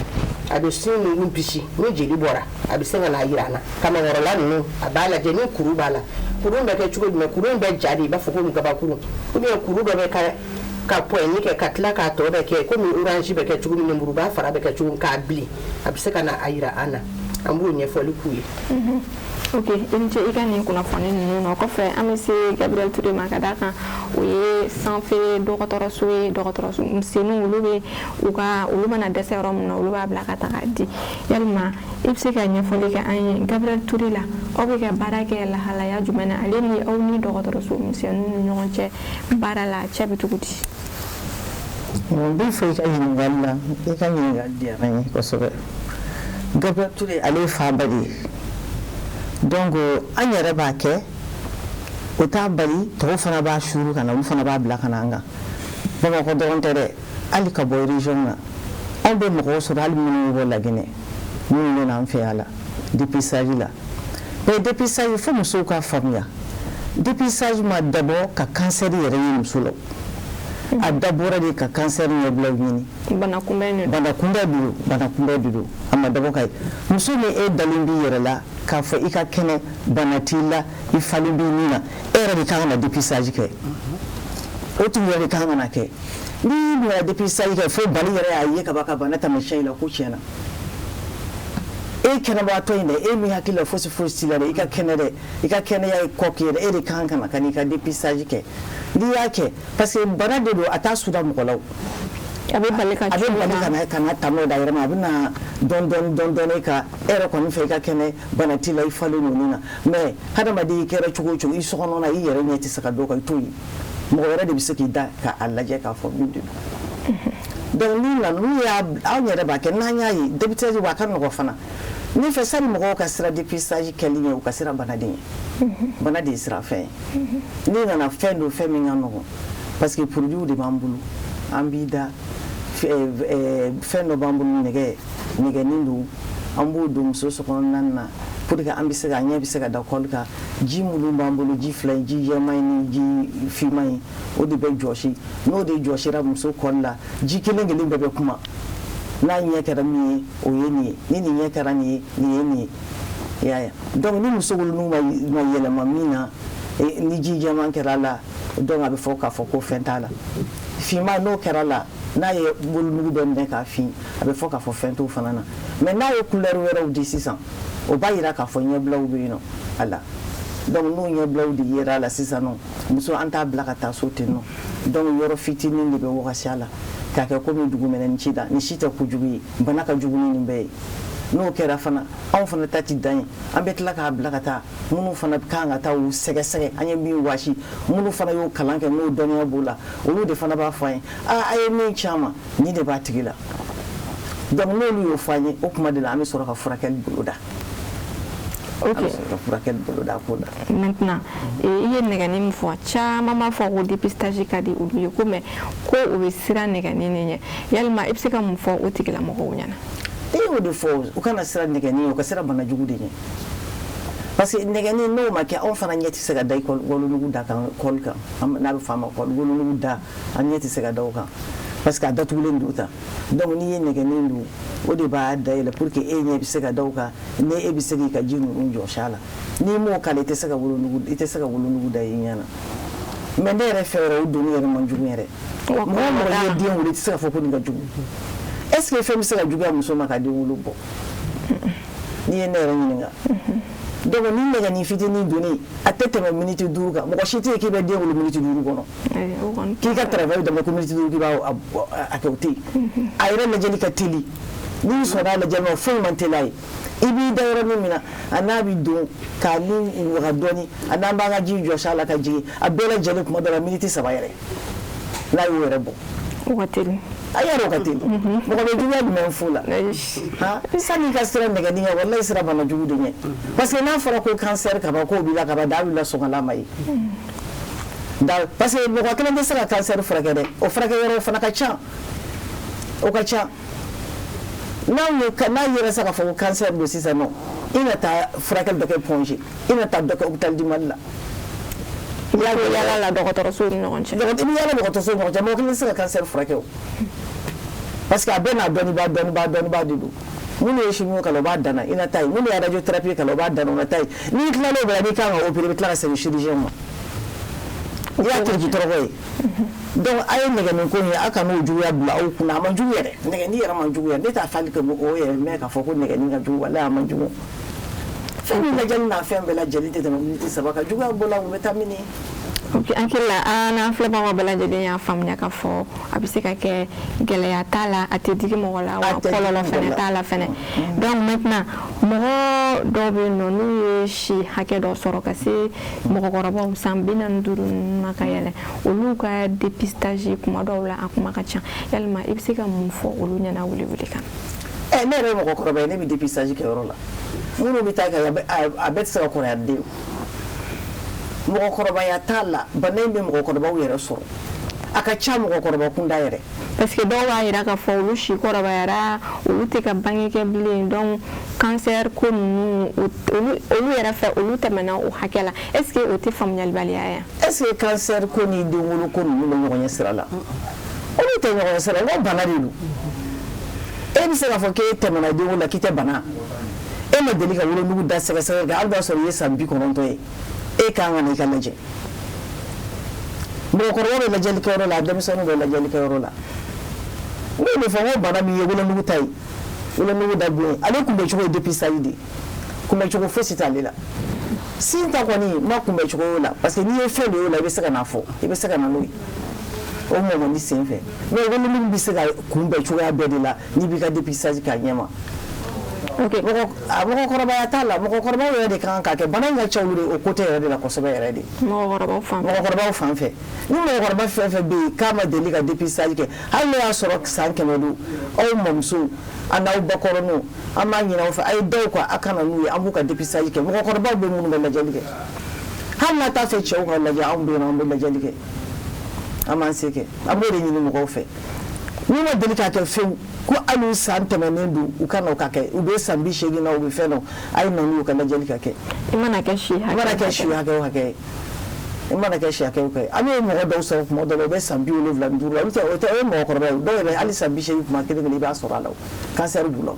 Speaker 4: a bɛ sin ninnu bisi. Ni jeli bɔra, a bɛ se ka n'a yira an na. Kamankɔrɔla ninnu, a b'a lajɛ ni kuru b'a la. Kuru in bɛ kɛ cogo jumɛn? Kuru in bɛ ja de, i b'a fɔ komi gabakuru, ou bien kuru dɔ bɛ ka pɔɲɛni kɛ ka tila k'a tɔ bɛ kɛ komi orange bɛ kɛ cogo min, lemuruba fara bɛ kɛ cogo min, k'a bilen, a bɛ se ka na a yira an na. An b'o ɲɛfɔli k'u ye.
Speaker 1: Ok, i ni ce i ka nin kunnafoni ninnu na. O kɔfɛ, an bɛ se Gabriel Touré ma, ka d'a kan o ye sanfɛ dɔgɔtɔrɔso ye. Dɔgɔtɔrɔso misɛnninw, olu bɛ u ka, olu mana dɛsɛ yɔrɔ min na, olu b'a bila ka taga di. Yalima i bɛ se ka ɲɛfɔli kɛ an ye Gabriel Touré la, aw bɛ ka baara kɛ lahalaya jumɛn na, ale ni aw ni dɔgɔtɔrɔso misɛnninw ni ɲɔgɔn cɛ baara la, a cɛ bɛ cogo di?
Speaker 5: N b'i fo i ka ɲininkali la. I ka ɲininkali diyara n ye kosɛbɛ. Gabriel Touré, ale ye faaba de ye. Donc an yɛrɛ b'a kɛ, o t'a bali tɔw fana b'a suuru ka na, olu fana b'a bila ka na an kan. Bamakɔ dɔrɔn tɛ dɛ, hali ka bɔ région na, anw bɛ mɔgɔw sɔrɔ, hali minnu bɛ bɔ Laginɛ, minnu bɛ na an fɛ yan la dépistage la. Mais dépistage, fo musow k'a faamuya, dépistage ma dabɔ ka cancer yɛrɛ ye muso la. A dabɔra de ka cancer ɲɛbilaw ɲini.
Speaker 1: Bana kunbɛn de
Speaker 5: don. Bana kunbɛn de don, bana kunbɛn de don. A ma dabɔ ka ye. Muso min e dalen b'i yɛrɛ la k'a fɔ i ka kɛnɛ, bana t'i la, i falen b'i ni na, e yɛrɛ de kan ka na dépistage kɛ. O tigi yɛrɛ de kan ka na kɛ. N'i nana dépistage kɛ fo bali yɛrɛ y'a ye ka ban ka bana taamasiyɛn i la ko tiɲɛna. E kɛnɛbaatɔ in dɛ, e min hakili la fosi fosi t'i la dɛ, i ka kɛnɛ dɛ, i ka kɛnɛya ye kɔ k'i ye dɛ, e de kan ka na ka n'i ka dépistage kɛ. N'i y'a kɛ, parce que bana de don, a t'a suda mɔgɔ la o.
Speaker 1: A bɛ bali ka
Speaker 5: a bɛ bali ka na ka na tama da yɛrɛ ma, a bɛ na dɔɔni dɔɔni dɔɔni dɔɔni ka e yɛrɛ kɔni fɛ i ka kɛnɛ, bana t'i la, i falen don nin na. Mais hadamaden i kɛra cogo o cogo, i sokɔnɔ na, i yɛrɛ ɲɛ tɛ se ka dɔ kan, i t'o ye. Mɔgɔ wɛrɛ de bɛ se k'i da k'a lajɛ k'a fɔ min de don. Donc n'u nana, n'u y'a, anw yɛrɛ b'a kɛ, n'an y'a ye dépistage wa a ka nɔgɔ fana. Ne fɛ sani mɔgɔw ka siran dépistage kɛli ɲɛ, u ka siran bana de ɲɛ. Bana de ye siranfɛn ye. N'i nana fɛn don, fɛn min ka nɔgɔn, parce que produit de b'an bolo, an b'i da fɛn dɔ b'an bolo, nɛgɛ nɛgɛnin don, an b'o don muso sokɔnɔna na pour que an bɛ se ka ɲɛ bɛ se ka da col kan. Ji minnu b'an bolo, ji fila in, ji jɛman in ni ji finman in, o de bɛ jɔsi. N'o de jɔsira muso col la, ji kelen kelen bɛɛ bɛ kuma. N'a ɲɛ kɛra min ye, o ye nin ye, ni nin ɲɛ kɛra nin ye, nin ye nin ye, i y'a ye. Donc ni muso wolonugu ma yɛlɛma min na, ni ji jɛman kɛra a la, donc a bɛ fɔ k'a fɔ ko fɛn t'a la. Finman n'o kɛra la, n'a ye wolonugu bɛɛ minɛ k'a fin, a bɛ fɔ k'a fɔ fɛn t'o fana na. Mais n'a ye couleur wɛrɛw di sisan, o b'a yira k'a fɔ ɲɛbilaw bɛ yen nɔ a la. Donc n'o ɲɛbilaw de yera a la sisan nɔ, muso an t'a bila ka taa so ten nɔ. Donc yɔrɔ fitinin de bɛ wagasi a la k'a kɛ komi dugumɛnɛ ci da. Nin si tɛ kojugu ye, bana ka jugu ni nin bɛɛ ye. N'o kɛra fana, anw fana ta ti dan ye, an bɛ tila k'a bila ka taa minnu fana kan ka taa u sɛgɛsɛgɛ, an ye min wasi, minnu fana y'o kalan kɛ, n'o dɔnniya b'o la, olu de fana b'a fɔ an ye, aa a ye min ci an ma, nin de b'a tigi la. Donc n'olu y'o fɔ an ye, o tuma de la an bɛ sɔrɔ ka furakɛli boloda.
Speaker 1: Ok.
Speaker 5: An bɛ sɔrɔ ka furakɛli boloda ko la.
Speaker 1: Maintenant, i ye nɛgɛni min fɔ, caman b'a fɔ ko dépistage ka di olu ye ko, mais ko u bɛ siran nɛgɛni nin ɲɛ. Yalima i bɛ se ka mun fɔ o tigilamɔgɔw ɲɛna?
Speaker 5: E y'o de fɔ, u kana siran nɛgɛni, u ka siran bana jugu de ɲɛ. Parce que nɛgɛni n'o ma kɛ, anw fana ɲɛ tɛ se ka da i wolonugu da kan, col kan, n'a bɛ fɔ a ma col, wolonugu da, an ɲɛ tɛ se ka da o kan parce que a datugulen don tan. Donc n'i ye nɛgɛni don, o de b'a dayɛlɛ pour que e ɲɛ bɛ se ka da o kan, ni e bɛ se k'i ka ji ninnu jɔsi a la. N'i m'o k'a la, i tɛ se ka wolonugu, i tɛ se ka wolonugu da i ɲɛ na. Mais ne yɛrɛ fɛ yɛrɛ, o donni yɛrɛ man jugu yɛrɛ. Mɔgɔ o mɔgɔ ye den wolo, i tɛ se k'a fɔ ko nin ka jugu. Est ce que fɛn bɛ se ka juguya muso ma ka den wolo bɔ? N'i ye ne yɛrɛ ɲininka. Donc ni nɛgɛnin fitinin donni, a tɛ tɛmɛ miniti 5 kan. Mɔgɔ si tɛ yen k'i bɛ den wolo miniti 5 kɔnɔ. K'i ka travail daminɛ ko miniti 5 k'i b'a a kɛ, o tɛ yen. A yɛrɛ lajɛli ka teli. N'i sɔnna a lajɛli ma, foyi man teli a ye. I b'i da yɔrɔ min na, a n'a bɛ don k'a ni waga dɔɔni, a n'an b'an ka ji jɔsi a la ka jigin, a bɛɛ lajɛlen kuma dɔ la miniti 3 yɛrɛ, n'a y'o yɛrɛ bɔ.
Speaker 1: O ka teli.
Speaker 5: A yɛrɛ o ka teli. Mɔgɔ bɛ juguya jumɛn f'o la? Sanni i ka siran nɛgɛnin ɲɛ, walayi siran bana jugu de ɲɛ. Parce que n'a fɔra ko cancer ka ban, k'o b'i la ka ban, da wulila sɔgɔla ma ye. Parce que mɔgɔ kelen tɛ se ka cancer furakɛ dɛ, o furakɛ yɔrɔ fana ka ca. O ka ca. N'a yɛrɛ sa k'a fɔ ko cancer don sisan nɔ, i na taa furakɛli dɔ kɛ Point G, i na taa dɔ kɛ hôpital du Mali la.
Speaker 1: I bɛ yala la dɔgɔtɔrɔsow ni ɲɔgɔn cɛ.
Speaker 5: I bɛ yala dɔgɔtɔrɔsow ni ɲɔgɔn cɛ, mɔgɔ kelen tɛ se ka cancer furakɛ o. Parce que a bɛɛ n'a dɔnnibaa dɔnnibaa dɔnnibaa de don. Minnu ye chimio kalan, o b'a danna, i na taa yen. Minnu ye radiothérapie kalan, o b'a danna, o na taa yen. N'i tilala o bɛɛ la, n'i kan ka opérer, i bɛ tila ka segin chirurgien ma. I y'a kiriki tɔrɔkɔ ye. Donc a ye nɛgɛnin ko in ye, a kan'o juguya bila aw kunna, a man jugu yɛrɛ. Nɛgɛnin yɛrɛ man jugu yɛrɛ. Ne t'a fali kɛ o yɛrɛ mɛn k'a fɔ ko nɛgɛnin ka jugu, walahi a man jugu. Fɛn min lajɛli n'a fɛn bɛɛ lajɛlen tɛ tɛmɛ miniti 3 kan. Juguya bɔla, u bɛ taa min?
Speaker 1: Ok, an hakili la an n'an filɛbagaw bɛɛ lajɛlen y'a faamuya k'a fɔ a bɛ se ka kɛ gɛlɛya t'a la, a tɛ digi mɔgɔ la, wa kɔlɔlɔ fɛnɛ t'a la fɛnɛ. Donc maintenant, mɔgɔ dɔw bɛ yen nɔ, n'u ye si hakɛ dɔ sɔrɔ ka se mɔgɔkɔrɔbaw san 45 ninnu ma ka yɛlɛ, olu ka dépistage kuma dɔw la a kuma ka ca. Yalima i bɛ se ka mun fɔ olu ɲɛna welewele kan?
Speaker 5: Ne yɛrɛ ye mɔgɔkɔrɔba ye, ne bɛ dépistage kɛ yɔrɔ la. Minnu bɛ taa kɛ, a bɛɛ tɛ se ka kɔrɔya den. Mɔgɔkɔrɔbaya t'a la, bana in bɛ mɔgɔkɔrɔbaw yɛrɛ sɔrɔ. A ka ca mɔgɔkɔrɔba kunda yɛrɛ.
Speaker 1: Parce que dɔw b'a jira k'a fɔ olu si kɔrɔbayara, olu tɛ ka bange kɛ bilen, donc cancer ko ninnu, olu yɛrɛ fɛ, olu tɛmɛna o hakɛ la. Est ce que o tɛ faamuyalibaliya ye?
Speaker 5: Est ce que cancer ko ni denwolo ko ninnu bɛ ɲɔgɔn ɲɛ sira la? Olu tɛ ɲɔgɔn ɲɛ sira la. N ko bana de don. E bɛ se k'a fɔ k'e tɛmɛna denwolo la k'i tɛ bana? E ma deli ka wolonugu da sɛgɛsɛgɛ kɛ, hali b'a sɔrɔ i ye san 90 ye, e kan ka na i ka lajɛ. Mɔgɔkɔrɔba bɛ lajɛlikɛyɔrɔ la, denmisɛnninw bɛ lajɛlikɛyɔrɔ la. N b'o de fɔ, n ko bana min ye wolonugu ta ye, wolonugu da bon ye, ale kunbɛcogo ye dépistage de ye. Kunbɛcogo fosi t'ale la. Sin ta kɔni ma kunbɛcogo y'o la, parce que n'i ye fɛn dɔ y'o la, i bɛ se ka n'a fɔ, i bɛ se ka na n'o ye o mɔgɔni sen fɛ. Mais wolonugu bɛ se ka kunbɛn cogoya bɛɛ de la n'i b'i ka dépistage k'a ɲɛ ma. Mɔgɔkɔrɔbaya t'a la. Mɔgɔkɔrɔbaw yɛrɛ de kan ka kɛ. Bana in ka ca olu de o côté yɛrɛ de la kosɛbɛ yɛrɛ de.
Speaker 1: Mɔgɔkɔrɔbaw fan fɛ.
Speaker 5: Mɔgɔkɔrɔbaw fan fɛ. Ni mɔgɔkɔrɔba fɛn fɛn bɛ yen k'a ma deli ka dépistage kɛ, hali n'o y'a sɔrɔ san 100 don, aw mɔmusow a n'aw bakɔrɔninw, an b'a ɲini aw fɛ, a ye da u kan, a ka na n'u ye, an b'u ka dépistage kɛ. Mɔgɔkɔrɔbaw bɛ minnu bɛ lajɛli kɛ, hali n'a t'a fɛ cɛw ka lajɛ, anw bɛ yen nɔ, an bɛ lajɛli kɛ, an b'an se kɛ. An b'o de ɲini mɔgɔw fɛ. N'u ma deli k'a kɛ fewu, ko hali u san tɛmɛnen don, u ka na u ka kɛ. U bɛ san 80 na, u bɛ fɛn dɔ, a ye na n'u ka lajɛli ka kɛ.
Speaker 1: I mana kɛ si hakɛ
Speaker 5: I mana kɛ si hakɛ o hakɛ ye, i mana kɛ si hakɛ o hakɛ ye. An bɛ mɔgɔ dɔw sɔrɔ tuma dɔw la, u bɛ san 75 la. Olu tɛ, o tɛ, o ye mɔgɔkɔrɔba ye. Dɔw yɛrɛ hali san 80 kuma kelen kelen, i b'a sɔrɔ a la, o cancer b'u la.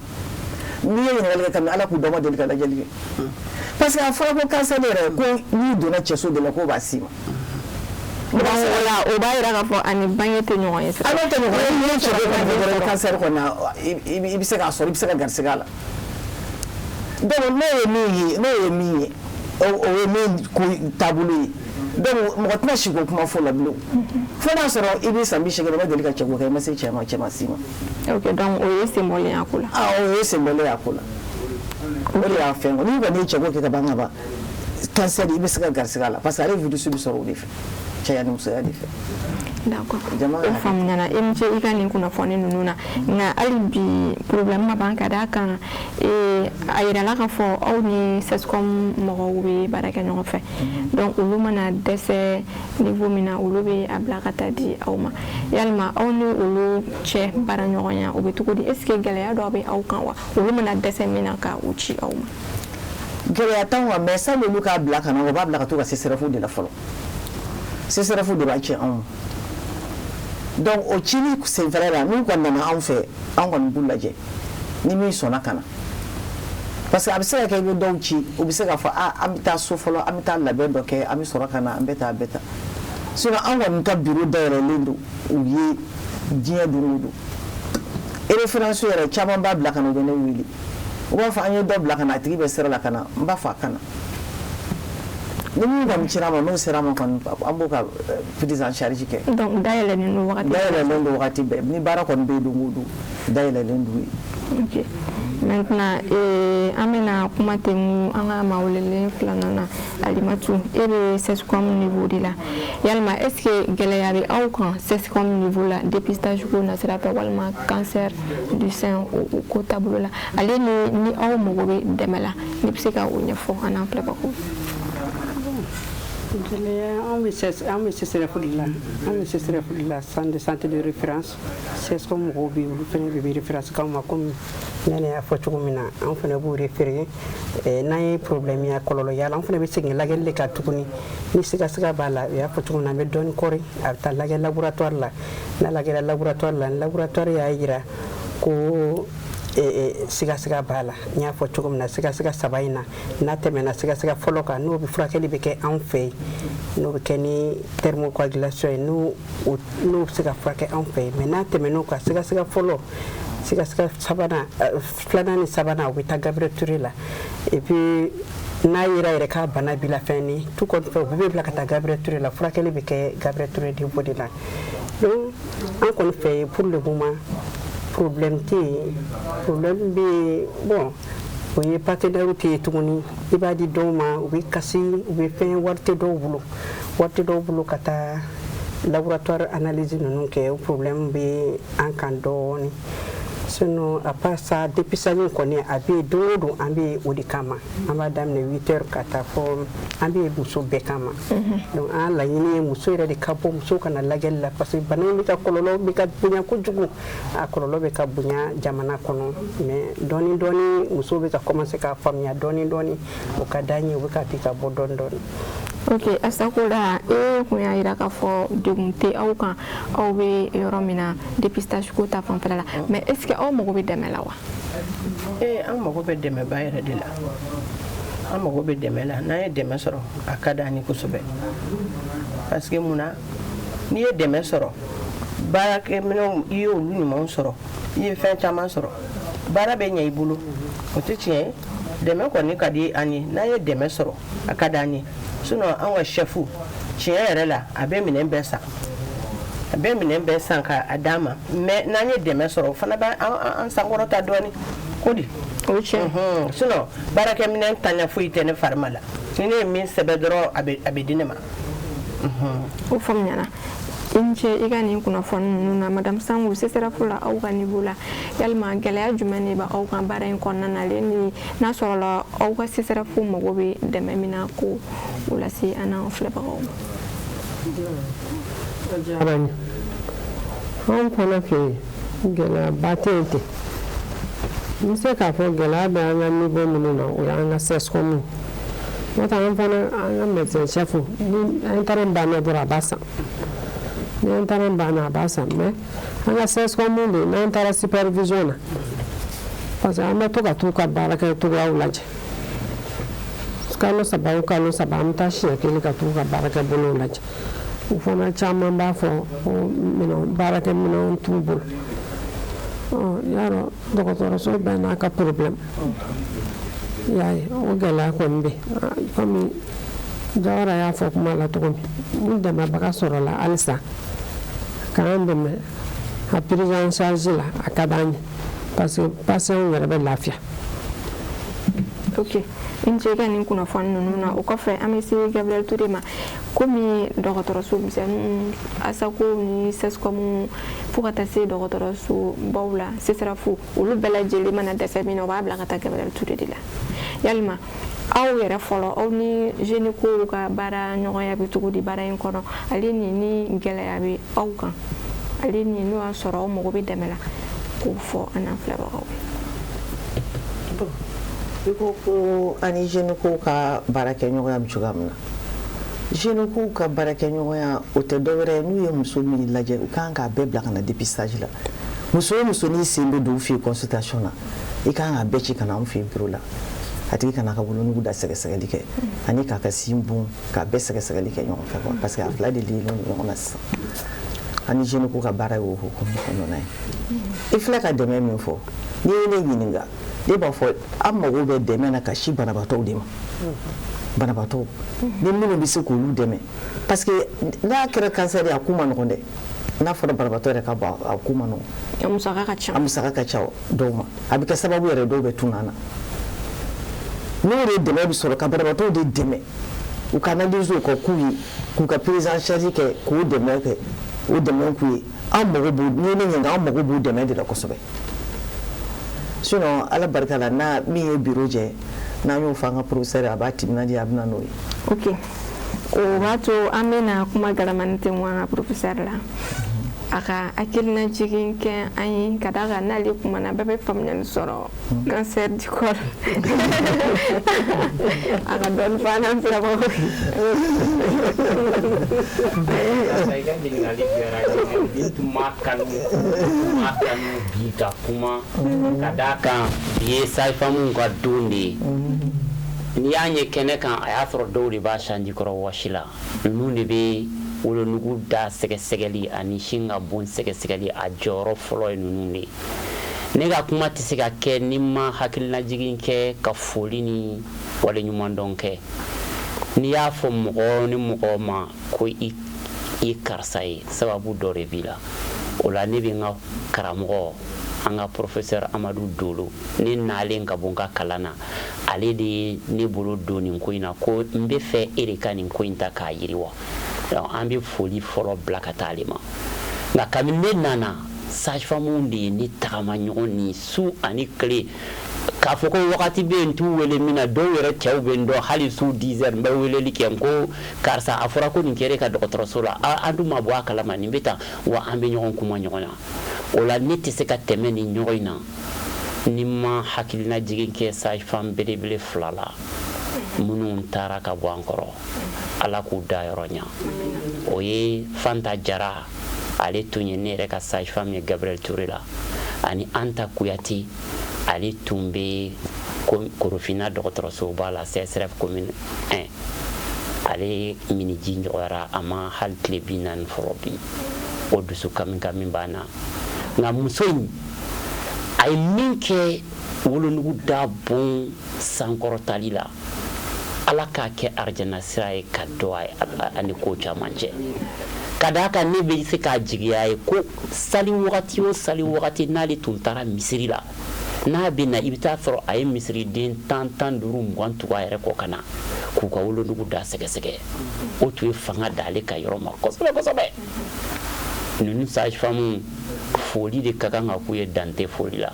Speaker 5: N'i ye ɲininkali kɛ, kabini Ala k'u dɔn, ma deli ka lajɛli kɛ, parce que a fɔra ko cancer yɛrɛ, ko n'i donna cɛso de la, k'o b'a s'i ma.
Speaker 1: O la, o b'a jira k'a fɔ ani bange tɛ ɲɔgɔn ye.
Speaker 5: A n'o tɛ ɲɔgɔn ye. N'i ye cɛ ko kɔni dɔrɔn, cancer kɔni, i bɛ se k'a sɔrɔ, i bɛ se ka garisigɛ a la. Donc n'o ye min ye, n'o ye min ye, o ye min ko taabolo ye. Donc mɔgɔ tɛna si ko kuma fɔ la bilen, fo n'a sɔrɔ i bɛ san 80, i ma deli ka cɛko kɛ, i ma se cɛ ma, cɛ ma s'i ma.
Speaker 1: Ok, donc o ye senbɔlen y'a ko la.
Speaker 5: Ah, o ye senbɔlen y'a ko la. O de y'a fɛn. N'i kɔni ye cɛko kɛ ka ban ka ban, cancer i bɛ se ka garisigɛ a la, parce que ale virus bɛ sɔrɔ o de fɛ, cɛya ni musoya de fɛ.
Speaker 1: D'accord, o faamuyana. I ni ce i ka nin kunnafoni ninnu na. Nka hali bi, problème ma ban, ka d'a kan a yirala k'a fɔ aw ni CSCOM mɔgɔw bɛ baara kɛ ɲɔgɔn fɛ. Donc olu mana dɛsɛ niveau min na, olu bɛ a bila ka taa di aw ma. Yalima aw ni olu cɛ baara ɲɔgɔnya o bɛ cogo di? Est ce que gɛlɛya dɔ bɛ aw kan wa, olu mana dɛsɛ min na ka u ci aw ma?
Speaker 5: Gɛlɛya t'anw kan, mais sani olu k'a bila ka na, u b'a bila ka to ka CSRéf de la fɔlɔ. CSRéf de b'a ci anw ma. Donc o cili senfɛla la, n'u kɔni nana anw fɛ, an kɔni b'u lajɛ ni min sɔnna ka na, parce que a bɛ se ka kɛ i bɛ dɔw ci, u bɛ se k'a fɔ a an bɛ taa so fɔlɔ, an bɛ taa labɛn dɔ kɛ, an bɛ sɔrɔ ka na, an bɛ taa, an bɛ taa. Sinon an kɔni ka bureau dayɛlɛlen don u ye diɲɛ don o don. Référence yɛrɛ caman b'a bila ka na, u bɛ ne wele, u b'a fɔ an ye dɔ bila ka na, a tigi bɛ sira la ka na. N b'a fɔ a ka na. Ni min kɔni cira ma, n'o sera ma kɔni, an b'o ka prise en charge kɛ.
Speaker 1: Donc dayɛlɛlen don wagati
Speaker 5: Dayɛlɛlen don wagati bɛɛ. Ni baara kɔni bɛ yen don o don, dayɛlɛlen don yen.
Speaker 1: Ok, maintenant an bɛna kuma tɛnku an ka maa welelen filanan na. Alimatu, e bɛ CSCOM niveau de la. Yalima est ce que gɛlɛya bɛ aw kan CSCOM niveau la, dépistage ko nasira fɛ, walima cancer du sein o ko taabolo la, ale ni aw mago bɛ dɛmɛ la? N'i bɛ se ka o ɲɛfɔ an n'an filɛbagaw.
Speaker 2: Gɛlɛya, an bɛ CSRéf de la, an bɛ CSRéf de la, centre de santé de référence. CSCOM mɔgɔw bɛ yen, olu fana de bɛ référence k'anw ma. Komi Nɛnɛ y'a fɔ cogo min na, an fana b'u référé. N'an ye problème ya, kɔlɔlɔ y'a la, an fana bɛ segin lajɛli de kan tuguni. Ni sigasiga b'a la, u y'a fɔ cogo min na, an bɛ dɔɔni kɔri, a bɛ taa lajɛ laboratoire la. N'a lajɛra laboratoire la, ni laboratoire y'a jira ko sigasiga b'a la, n y'a fɔ cogo min na, sigasiga saba in na, n'a tɛmɛna sigasiga fɔlɔ kan, n'o bɛ furakɛli bɛ kɛ anw fɛ yen, n'o bɛ kɛ ni thermocoagulation ye, n'o bɛ se ka furakɛ anw fɛ yen. Mais n'a tɛmɛn'o kan, sigasiga fɔlɔ, sigasiga sabanan, filanan ni sabanan, u bɛ taa Gabriel Touré la. Et puis n'a yera yɛrɛ k'a bana b'i la, fɛn ni tout compte fait, u bɛɛ bɛ bila ka taa Gabriel Touré la. Furakɛli bɛ kɛ Gabriel Touré niveau de la. Donc an kɔni fɛ yen, pour le moment, problème tɛ yen. Problème bɛ yen, bon, o ye partenaire tɛ yen tuguni. I b'a di dɔw ma, u bɛ kasi, u bɛ fɛn, wari tɛ dɔw bolo, wari tɛ dɔw bolo ka taa laboratoire analyse ninnu kɛ. O problème bɛ an kan dɔɔni. Sinon, à part ça, dépistage kɔni, a bɛ yen don o don. An bɛ o de kama, an b'a daminɛ 8 heures ka taa fɔ, an bɛ muso bɛɛ kama. Donc an laɲini ye muso yɛrɛ de ka bɔ, muso kana lajɛli la, parce que bana in bɛ ka kɔlɔlɔ bɛ ka bonya kojugu, a kɔlɔlɔ bɛ ka bonya jamana kɔnɔ. Mais dɔɔni dɔɔni, musow bɛ ka commencer k'a faamuya dɔɔni dɔɔni. O ka d'an ye, u bɛ ka bi ka bɔ dɔɔni dɔɔni.
Speaker 1: Ok, Asakoda, e kun y'a yira k'a fɔ degun tɛ aw kan, aw bɛ yɔrɔ min na, dépistage ko ta fanfɛla la. Mais est ce que aw mago bɛ dɛmɛ la wa?
Speaker 4: Ee, an mago bɛ dɛmɛba yɛrɛ de la. An mago bɛ dɛmɛ la. N'an ye dɛmɛ sɔrɔ, a ka d'an ye kosɛbɛ, parce que mun na, n'i ye dɛmɛ sɔrɔ, baarakɛminɛnw, i ye olu ɲumanw sɔrɔ, i ye fɛn caman sɔrɔ, baara bɛ ɲɛ i bolo. O tɛ tiɲɛ ye? Dɛmɛ kɔni ka di an ye. N'an ye dɛmɛ sɔrɔ, a ka d'an ye. Sinon an ka chef, tiɲɛ yɛrɛ la, a bɛ minɛn bɛɛ san, a bɛ minɛn bɛɛ san ka a d'an ma. Mais n'an ye dɛmɛ sɔrɔ, o fana bɛ an sankɔrɔta dɔɔni ko di.
Speaker 1: O tiɲɛ.
Speaker 4: Sinon baarakɛminɛn tanya foyi tɛ ne fari ma la. Ni ne ye min sɛbɛn dɔrɔn, a bɛ di ne ma.
Speaker 1: O faamuyara. I ni ce i ka nin kunnafoni ninnu na. Madame Sango, CSRéf la, aw ka niveau la, yalima gɛlɛya jumɛn de bɛ aw kan baara in kɔnɔna na, ale ni n'a sɔrɔla aw ka CSRéf mago bɛ dɛmɛ min na, ko o lase an n'an filɛbagaw ma?
Speaker 3: O diyara n ye. Anw fana fɛ yen, gɛlɛyaba tɛ yen ten. N bɛ se k'a fɔ gɛlɛya bɛ an ka niveau minnu na, o y'an ka CSCOM. N'o tɛ, an fana, an ka médecin chef, ni intrant banna dɔrɔn, a b'a san. Ni intrant banna, a b'a san. Mais an ka CSCOM de, n'an taara supervision na, parce que an bɛ to ka t'u ka baarakɛ cogoyaw lajɛ kalo 3 o kalo 3, an bɛ taa siɲɛ kelen ka t'u ka baarakɛ bolow lajɛ. U fana caman b'a fɔ ko minɛn, baarakɛ minɛnw t'u bolo. Yarɔ, dɔgɔtɔrɔso bɛɛ n'a ka problème. I y'a ye, o gɛlɛya kɔni bɛ yen. Komi Jawara y'a fɔ kuma la cogo min, ni dɛmɛbaga sɔrɔla halisa k'an dɛmɛ a prise en charge la, a ka d'an ye, parce que patient yɛrɛ bɛ lafiya.
Speaker 1: Ok, i ni ce i ka nin kunnafoni ninnu na. O kɔfɛ, an bɛ se Gabriel Touré ma. Komi dɔgɔtɔrɔso misɛnninw, Asako ni CSCOM, fo ka taa se dɔgɔtɔrɔso baw la, CSRéf, olu bɛɛ lajɛlen mana dɛsɛ min na, u b'a bila ka taa Gabriel Touré de la. Yalima aw yɛrɛ fɔlɔ, aw ni gynéco ka baara ɲɔgɔnya bɛ cogo di baara in kɔnɔ, ale ni gɛlɛya bɛ aw kan, ale ni n'o y'a sɔrɔ aw mago bɛ dɛmɛ la, k'o fɔ an n'an filɛbagaw
Speaker 5: ye? I ko ko ani gynéco ka baarakɛɲɔgɔnya bɛ cogoya min na, gynéco ka baarakɛɲɔgɔnya, o tɛ dɔwɛrɛ ye. N'u ye muso min lajɛ, u kan k'a bɛɛ bila ka na dépistage la. Muso o muso n'i sen bɛ don u fɛ yen consultation na, i kan k'a bɛɛ ci ka na anw fɛ yen bureau la. A tigi kana ka wolonugu da sɛgɛsɛgɛli kɛ ani k'a ka sin bon, k'a bɛɛ sɛgɛsɛgɛli kɛ ɲɔgɔn fɛ quoi, parce que a fila de lilen don ɲɔgɔn na sisan. Ani gynéco ka baara ye o hukumu kɔnɔna ye. I filɛ ka dɛmɛ min fɔ, n'i ye ne ɲininka, ne b'a fɔ an mago bɛ dɛmɛ na ka si banabaatɔw de ma, banabaatɔw ni minnu bɛ se k'olu dɛmɛ, parce que n'a kɛra cancer ye, a ko ma nɔgɔn dɛ. N'a fɔra banabaatɔ yɛrɛ ka bɔ, a ko ma nɔgɔn.
Speaker 1: A musaka ka ca.
Speaker 5: A musaka ka ca dɔw ma, a bɛ kɛ sababu yɛrɛ, dɔw bɛ tunun an na. N'o de dɛmɛ bɛ sɔrɔ ka banabaatɔw de dɛmɛ, u ka analyse ka k'u ye, k'u ka prise en charge kɛ, k'u dɛmɛ kɛ, o dɛmɛ k'u ye. An mago b'u, n'i ye ne ɲininka, an mago b'u dɛmɛ de la kosɛbɛ. Sinon, Ala barika la, n'a min ye bureau jɛ, n'an y'o fɔ an ka professeur, a b'a timinadiya, a bɛ na n'o ye.
Speaker 1: Ok, o b'a to an bɛna kuma galamani tɛ an ka professeur la, a ka hakilina jigin kɛ an ye, ka d'a kan n'ale kumana, bɛɛ bɛ faamuyali sɔrɔ cancer du col. A ka dɔɔni fɔ an n'an filɛbagaw
Speaker 7: ye. I ka ɲininkali diyara n ye. Bi tun m'a kanu, m'a kanu bi ka kuma, ka d'a kan bi ye sage-femme ka don de ye. N'i y'a ye kɛnɛ kan, a y'a sɔrɔ dɔw de b'a sanji kɔrɔ wɔsi la. Ninnu de bɛ wolonugu da sɛgɛsɛgɛli ani sin ka bon sɛgɛsɛgɛli, a jɔyɔrɔ fɔlɔ ye ninnu de ye. Ne ka kuma tɛ se ka kɛ ni ma hakilinajigin kɛ ka foli ni waleɲumandɔn kɛ. N'i y'a fɔ mɔgɔ ni mɔgɔ ma ko i i karisa ye, sababu dɔ de b'i la. O la, ne bɛ n ka karamɔgɔ, an ka professeur Amadu Dolo, ne nalen ka bɔ n ka kalan na, ale de ye ne bolo don nin ko in na, ko n bɛ fɛ e de ka nin ko in ta k'a yiriwa. Donc an bɛ foli fɔlɔ bila ka taa ale ma. Nka kabini ne nana sage-femme de ye ne tagama ɲɔgɔn ni su ani tile. K'a fɔ ko wagati bɛ yen n t'u wele min na, dɔw yɛrɛ cɛw bɛ n dɔn, hali su 10 heures n bɛ weleli kɛ, n ko karisa, a fɔra ko nin kɛra e ka dɔgɔtɔrɔso la, an dun ma bɔ a kalama, nin bɛ tan wa. An bɛ ɲɔgɔn kuma ɲɔgɔn na o la. Ne tɛ se ka tɛmɛ nin ɲɔgɔn in na ni ma hakilina jigin kɛ sage-femme belebele fila la minnu taara ka bɔ an kɔrɔ, Ala k'u da yɔrɔ ɲa. O ye Fanta Jara, ale tun ye ne yɛrɛ ka sage-femme ye Gabriel Touré la, ani Anta Kuyate, ale tun bɛ Korofina dɔgɔtɔrɔsoba la, CSRéf commune 1. Ale miniji ɲɔgɔyara, a ma hali tile 40 fɔlɔ bi. O dusu kami kami b'an na. Nka muso in, a ye min kɛ wolonugu da bon sankɔrɔtali la, Ala k'a kɛ arijana sira ye ka dɔ ani ko caman cɛ. Ka d'a kan, ne bɛ se k'a jigiya ye ko sali wagati o sali wagati, n'ale tun taara misiri la, n'a bɛ na, i bɛ taa sɔrɔ a ye misiriden 10, 15, 20 tugu a yɛrɛ kɔ ka na k'u ka wolonugu da sɛgɛsɛgɛ. O tun ye fanga d'ale ka yɔrɔ ma kosɛbɛ kosɛbɛ. Ninnu sage-femme, foli de ka kan ka k'u ye, dan tɛ foli la.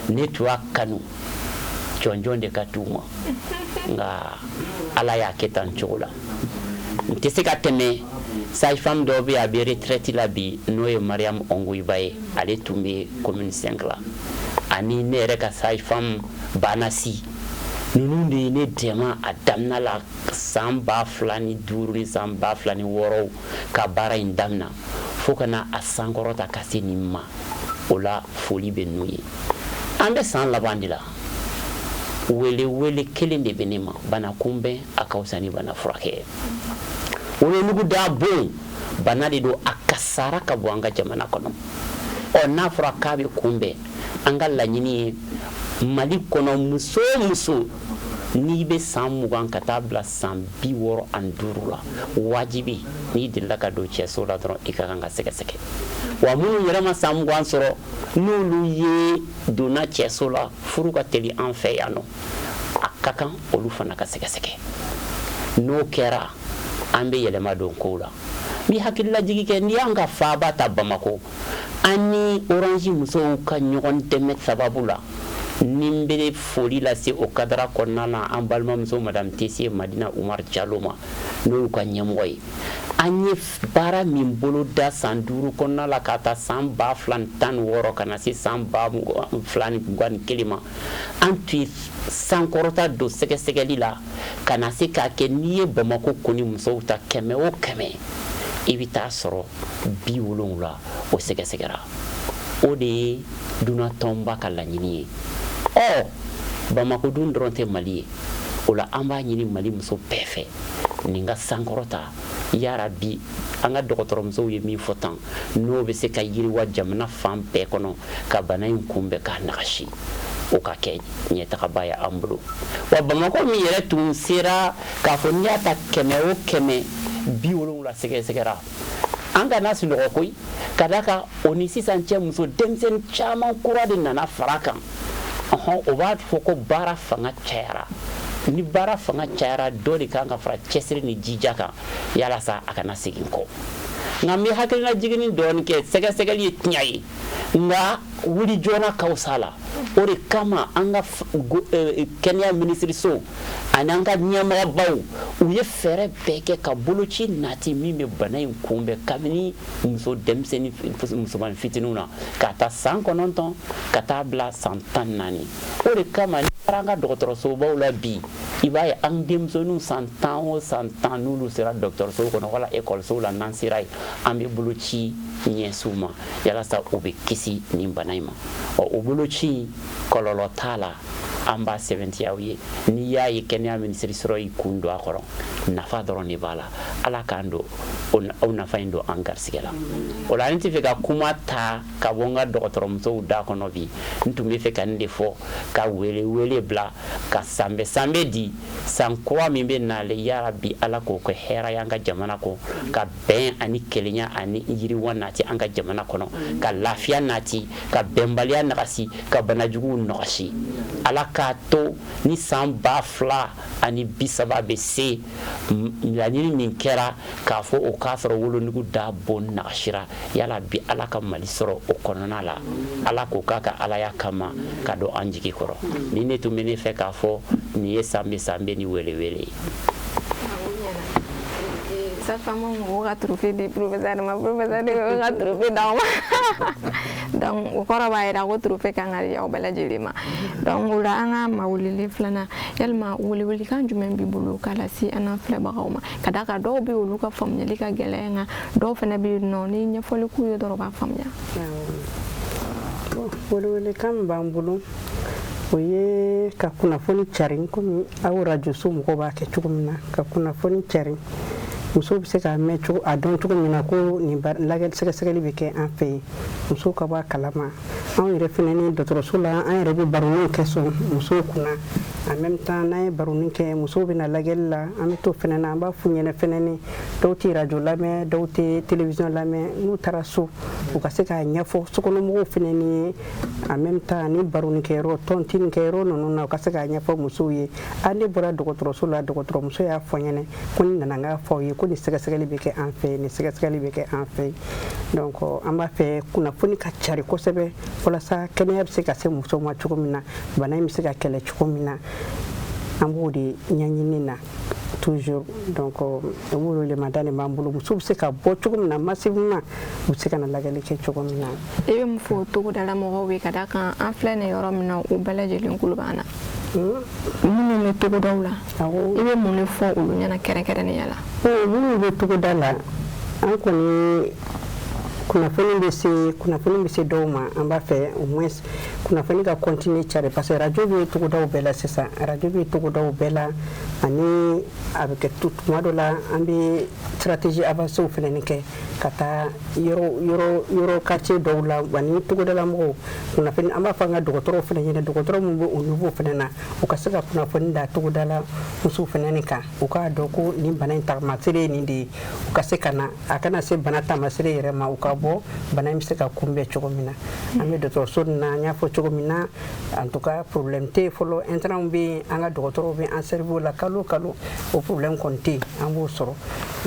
Speaker 7: Ne tun y'a kanu jɔnjɔn de ka d'u ma, nka Ala y'a kɛ tan cogo la. N tɛ se ka tɛmɛ sage-femme dɔ bɛ yen, a bɛ retraite la bi, n'o ye Mariam Ongoyiba ye, ale tun bɛ commune 5 la, ani ne yɛrɛ ka sage-femme Banasi. Ninnu de ye ne dɛmɛ a daminɛ la, san 2005 ni san 2006, ka baara in daminɛ fo ka na a sankɔrɔta ka se nin ma. O la, foli bɛ n'u ye. An bɛ san laban de la. Wele wele kelen de bɛ ne ma: bana kunbɛn, a ka fisa ni bana furakɛ ye. Wolonugu da bon, bana de don, a kasara ka bɔ an ka jamana kɔnɔ. Ɔ, n'a fɔra k'a bɛ kunbɛn, an ka laɲini ye Mali kɔnɔ, muso o muso n'i bɛ san 20 ka taa bila san 65 la, wajibi n'i delila ka don cɛso la dɔrɔn, i ka kan ka sɛgɛsɛgɛ. Wa minnu yɛrɛ ma san 20 sɔrɔ, n'olu ye donna cɛso la, furu ka teli an fɛ yan nɔ, a ka kan olu fana ka sɛgɛsɛgɛ. N'o kɛra, an bɛ yɛlɛma don kow la. N bɛ hakililajigi kɛ, n'i y'an ka faaba ta Bamako, an ni Orange musow ka ɲɔgɔn dɛmɛ sababu la, ni n bɛ foli lase o cadre kɔnɔna na an balimamuso madame Tese Madina Umar Jalo ma, n'o y'u ka ɲɛmɔgɔ ye. An ye baara min bolo da san 5 kɔnɔna la, ka taa san 2016 ka na se san 2021 ma, an tun ye sankɔrɔta don sɛgɛsɛgɛli la ka na se k'a kɛ n'i ye Bamako kɔni musow ta, 100 o 100, i bɛ taa sɔrɔ 70 o sɛgɛsɛgɛra. O de ye dunan tɔnba ka laɲini ye. Ɔ, Bamako dun dɔrɔn tɛ Mali ye. O la, an b'a ɲini Mali muso bɛɛ fɛ, nin ka sankɔrɔta yara bi. An ka dɔgɔtɔrɔmusow ye min fɔ tan, n'o bɛ se ka yiriwa jamana fan bɛɛ kɔnɔ ka bana in kunbɛn k'a nagasi, o ka kɛ ɲɛtagaba ye an bolo. Wa Bamakɔ min yɛrɛ tun sera k'a fɔ n'i y'a ta 100 o 100, 70 sɛgɛsɛgɛra, an kana sunɔgɔ koyi. Ka d'a kan, o ni sisan cɛ, muso denmisɛnnin caman kura de nana fara kan. Ɔhɔn, o b'a fɔ ko baara fanga cayara. Ni baara fanga cayara, dɔ de kan ka fara cɛsiri ni jija kan yalasa a kana segin kɔ. Nka n bɛ hakilina jiginni dɔɔni kɛ. Sɛgɛsɛgɛli ye tiɲɛ ye, nka wuli joona ka fisa la. O de kama, an ka kɛnɛya minisiriso ani an ka ɲɛmɔgɔbaw, u ye fɛɛrɛ bɛɛ kɛ ka boloci nati min bɛ bana in kunbɛn kabini muso denmisɛnnin, musomanin fitininw na, ka taa san 9 ka taa bila san 14. O de kama, n'i taara an ka dɔgɔtɔrɔsobaw la bi, i b'a ye an denmisɛnninw san 10 o san 10, n'olu sera dɔgɔtɔrɔso kɔnɔ wala ekɔlisow la, n'an sera yen, an bɛ boloci ɲɛsin u ma yalasa u bɛ kisi nin bana in ma. Ɔ, o boloci, kɔlɔlɔ t'a la, an b'a sɛbɛntiya aw ye. N'i y'a ye kɛnɛya minisiri sɔrɔ y'i kun don a kɔrɔ, nafa dɔrɔn de b'a la. Ala k'an don o nafa in don an garisigɛ la. O la, n tɛ fɛ ka kuma ta ka bɔ n ka dɔgɔtɔrɔmusow da kɔnɔ bi. N tun bɛ fɛ ka nin de fɔ, ka wele wele bila, ka sanbɛ sanbɛ di. San kura min bɛ nalen, yarabi Ala k'o kɛ hɛrɛ ye an ka jamana kɔ, ka bɛn ani kelenya ani yiriwa nati an ka jamana kɔnɔ, ka lafiya nati, ka bɛnbaliya nagasi, ka banajuguw nɔgɔsi. Ala k'a to ni san 2030 bɛ se, laɲini min kɛra k'a fɔ o k'a sɔrɔ wolonugu da bon nagasira, yarabi Ala ka Mali sɔrɔ o kɔnɔna la. Ala k'o k'a ka alaya kama ka don an jigi kɔrɔ. Ni ne tun bɛ ne fɛ k'a fɔ nin ye sanbe sanbe ni welewele ye.
Speaker 1: Sage-femme ko ka trophée di professeur ma, professeur de ko ka trophée d'aw ma. Donc o kɔrɔ b'a jira ko trophée kan ka di aw bɛɛ lajɛlen ma. Donc o la, an ka maa welelen filanan, yalima welewelekan jumɛn b'i bolo k'a lase an n'an filɛbagaw ma, ka d'a kan dɔw bɛ yen, olu ka faamuyali ka gɛlɛn, nka dɔw fana bɛ yen nɔ, ni ɲɛfɔli k'u ye dɔrɔn, u b'a faamuya?
Speaker 2: Welewelekan min b'an bolo, o ye ka kunnafoni cari, komi aw rajoso mɔgɔw b'a kɛ cogo min na, ka kunnafoni cari, musow bɛ se k'a mɛn cogo, a dɔn cogo min na ko nin lajɛli sɛgɛsɛgɛli bɛ kɛ an fɛ yen, musow ka bɔ a kalama. Anw yɛrɛ fana ni dɔgɔtɔrɔso la, an yɛrɛ bɛ baroninw kɛ sɔn musow kunna. En même temps, n'an ye baronin kɛ, musow bɛ na lajɛli la, an bɛ to fana na, an b'a f'u ɲɛna fana ni dɔw tɛ radio lamɛn, dɔw tɛ télévision lamɛn, n'u taara so, u ka se k'a ɲɛfɔ sokɔnɔmɔgɔw fana ni en même temps ni baronikɛyɔrɔ, tontine kɛyɔrɔ ninnu na, u ka se k'a ɲɛfɔ musow ye: a ne bɔra dɔgɔtɔrɔso la, dɔgɔtɔrɔmuso y'a fɔ n ɲɛna ko ni nana n k'a fɔ aw ye ko nin sɛgɛsɛgɛli bɛ kɛ an fɛ, nin sɛgɛsɛgɛli bɛ kɛ an fɛ. Donc an b'a fɛ kunnafoni ka cari kosɛbɛ, walasa kɛnɛya bɛ se ka se musow ma cogo min na, bana in bɛ se ka kɛlɛ cogo min na. An b'o de ɲɛɲini na toujours. Donc o welemada de b'an bolo, musow bɛ se ka bɔ cogo min na massivement, u bɛ se ka na lajɛli kɛ cogo min na.
Speaker 1: I bɛ mun fɔ togodala mɔgɔw ye, ka d'a kan an filɛ nin yɔrɔ min na, u bɛɛ lajɛlen kulo b'an na, minnu bɛ togodaw la, i bɛ mun de fɔ olu ɲɛna kɛrɛnkɛrɛnnenya la?
Speaker 2: Minnu bɛ togoda la, an kɔni kunnafoni bɛ se dɔw ma. An b'a fɛ au moins kunnafoni ka continuer cari, parce que radio bɛ togodaw bɛɛ la sisan, radio bɛ togodaw bɛɛ la, ani a bɛ kɛ tuma dɔ la, an bɛ stratégie avancée fana kɛ ka taa yɔrɔ yɔrɔ yɔrɔ quartier dɔw la ani togodala mɔgɔw kunnafoni. An b'a fɔ an ka dɔgɔtɔrɔw fana ɲɛna, dɔgɔtɔrɔ minnu bɛ o niveau fana na, u ka se ka kunnafoni da togodala musow fana nin kan, u k'a dɔn ko nin bana in taamasere ye nin de ye, u ka se ka na, a kana se bana taamasere yɛrɛ ma, u ka bɔ, bana in bɛ se ka kunbɛn cogo min na. An bɛ dɔgɔtɔrɔso nin na, an y'a fɔ cogo min na, en tout cas problème tɛ yen fɔlɔ. Intrants bɛ yen, an ka dɔgɔtɔrɔw bɛ an servir la kalo o kalo, o problème kɔni tɛ yen, an b'o sɔrɔ.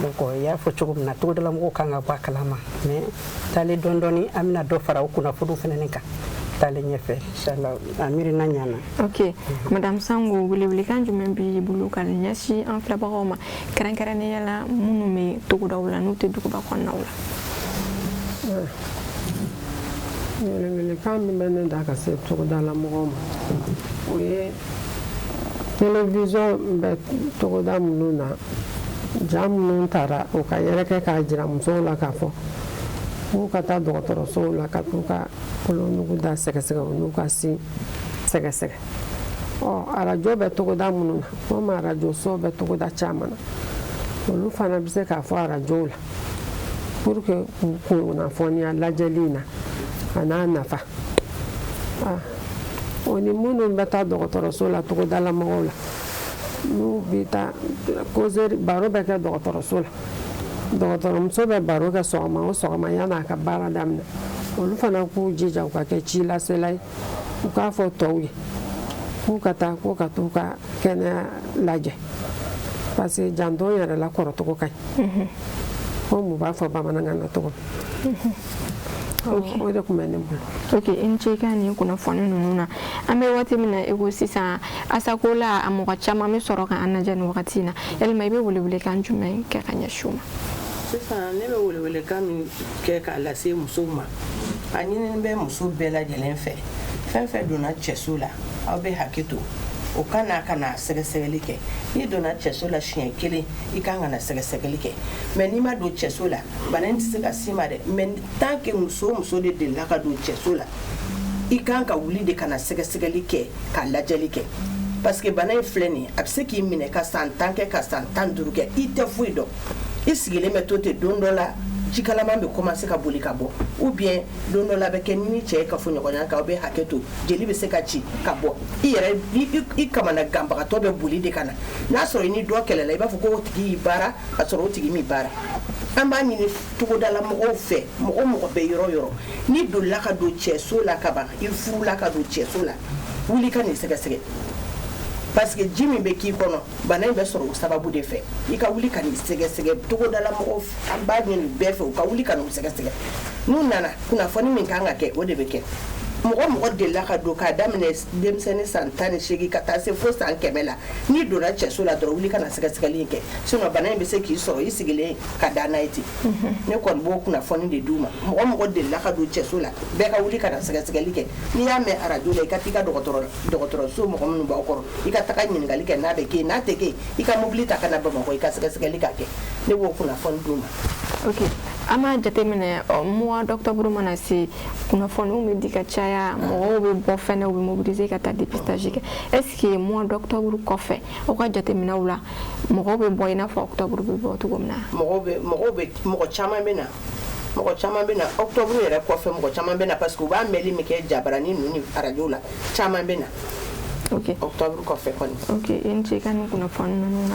Speaker 2: Donc i y'a fɔ cogo min na, togodalamɔgɔw kan ka bɔ a kalama, mais taalen dɔɔni dɔɔni, an bɛna dɔ fara o kunnafoniw fana kan taalen ɲɛfɛ, inchallah, a miirina ɲana.
Speaker 1: Ok, madame Sango, welewelekan jumɛn b'i bolo ka ɲɛsin an filɛbagaw ma, kɛrɛnkɛrɛnnenya la minnu bɛ togodaw la, n'u tɛ duguba kɔnɔnaw la?
Speaker 3: Welewelekan min bɛ ne da ka se togodala mɔgɔw ma, o ye télévision bɛ togoda minnu na, ja minnu taara, u ka yɛrɛkɛ k'a jira musow la k'a fɔ k'u ka taa dɔgɔtɔrɔsow la ka t'u ka wolonugu da sɛgɛsɛgɛ, u n'u ka sin sɛgɛsɛgɛ. Ɔ arajo bɛ togoda minnu na, komi arajo so bɛ togoda caman na, olu fana bɛ se k'a fɔ arajow la pour que k'u kunnafoniya lajɛli in na a n'a nafa. O ni minnu bɛ taa dɔgɔtɔrɔso la togodala mɔgɔw la, n'u bɛ taa causerie, baro bɛ kɛ dɔgɔtɔrɔso la, dɔgɔtɔrɔmuso bɛ baro kɛ sɔgɔma o sɔgɔma yan'a ka baara daminɛ, olu fana k'u jija u ka kɛ cilasela ye, u k'a fɔ tɔw ye k'u ka taa, k'u ka t'u ka kɛnɛya lajɛ, parce que janto yɛrɛ la kɔrɔcogo ka ɲi, komi u b'a fɔ bamanankan na cogo min. O de tun bɛ ne bolo.
Speaker 1: Ok, i ni ce i ka nin kunnafoni ninnu na. An bɛ waati min na i ko sisan, Asako la, a mɔgɔ caman bɛ sɔrɔ ka an lajɛ nin wagati in na. Yalima i bɛ welewelekan jumɛn kɛ ka ɲɛsin u ma?
Speaker 4: Sisan ne bɛ welewelekan min kɛ k'a lase musow ma, a ɲinini bɛ muso bɛɛ lajɛlen fɛ, fɛn fɛn donna cɛso la, aw bɛ hakɛ to, o ka na ka na sɛgɛsɛgɛli kɛ. N'i donna cɛso la siɲɛ kelen, i kan ka na sɛgɛsɛgɛli kɛ, mais n'i ma don cɛso la, bana in tɛ se ka s'i ma dɛ. Mais tant que muso o muso de delila ka don cɛso la, i kan ka wuli de ka na sɛgɛsɛgɛli kɛ, ka lajɛli kɛ, parce que bana in filɛ nin ye, a bɛ se k'i minɛ ka san 10 kɛ, ka san 15 kɛ, i tɛ foyi dɔn, i sigilen bɛ to ten. Don dɔ la, Jikalaman bɛ commencer ka boli ka bɔ, ou bien don dɔ la a bɛ kɛ ni cɛ ye kafoɲɔgɔnya kan, aw bɛ hakɛ to, jeli bɛ se ka ci ka bɔ i yɛrɛ i kamana ganbagatɔ bɛ boli de ka na. N'a sɔrɔ i ni dɔ kɛlɛla, i b'a fɔ ko o tigi y'i baara, ka sɔrɔ o tigi m'i baara. An b'a ɲini togodala mɔgɔw fɛ, mɔgɔ mɔgɔ bɛ yɔrɔ yɔrɔ, n'i dolila ka don cɛso la ka ban, i furula ka don cɛso la, wuli ka nin sɛgɛsɛgɛ, parce que ji min bɛ k'i kɔnɔ, bana in bɛ sɔrɔ o sababu de fɛ. I ka wuli ka nin sɛgɛsɛgɛ. Togodala mɔgɔw, an b'a ɲini bɛɛ fɛ, u ka wuli ka n'u sɛgɛsɛgɛ. N'u nana, kunnafoni min kan ka kɛ, o de bɛ kɛ. Mɔgɔ mɔgɔ delila ka don, k'a daminɛ denmisɛnnin san 18 ka taa se fo san 100 la, n'i donna cɛso la dɔrɔn, wuli ka na sɛgɛsɛgɛli in kɛ, sinon bana in bɛ se k'i sɔrɔ i sigilen ka da n'a ye ten. Ne kɔni b'o kunnafoni de d'u ma. Mɔgɔ mɔgɔ delila ka don cɛso la, bɛɛ ka wuli ka na sɛgɛsɛgɛli kɛ. N'i y'a mɛn arajo la, i ka t'i ka dɔgɔtɔrɔso mɔgɔ minnu b'aw kɔrɔ, i ka taga ɲininkali kɛ n'a bɛ kɛ yen. N'a tɛ kɛ yen, i ka mobili ta ka na Bamakɔ, i ka sɛgɛsɛgɛli ka kɛ. Ne b'o kunnafoni d'u ma.
Speaker 1: Ok, an b'a jateminɛ, mois d'octobre mana se, kunnafoniw bɛ di ka caya, mɔgɔw bɛ bɔ fɛnɛ, u bɛ mobiliser ka taa dépistage kɛ. Est ce que mois d'octobre kɔfɛ, aw ka jateminɛw la, mɔgɔw bɛ bɔ i n'a fɔ octobre bɛ bɔ cogo min na?
Speaker 4: Mɔgɔw bɛ mɔgɔ caman bɛ na, mɔgɔ caman bɛ na. Octobre yɛrɛ kɔfɛ, mɔgɔ caman bɛ na, parce que u b'a mɛnli min kɛ jabarani ninnu ni arajo la, caman bɛ na. Octobre kɔfɛ kɔni.
Speaker 1: Ok, i ni ce i ka nin kunnafoni ninnu na.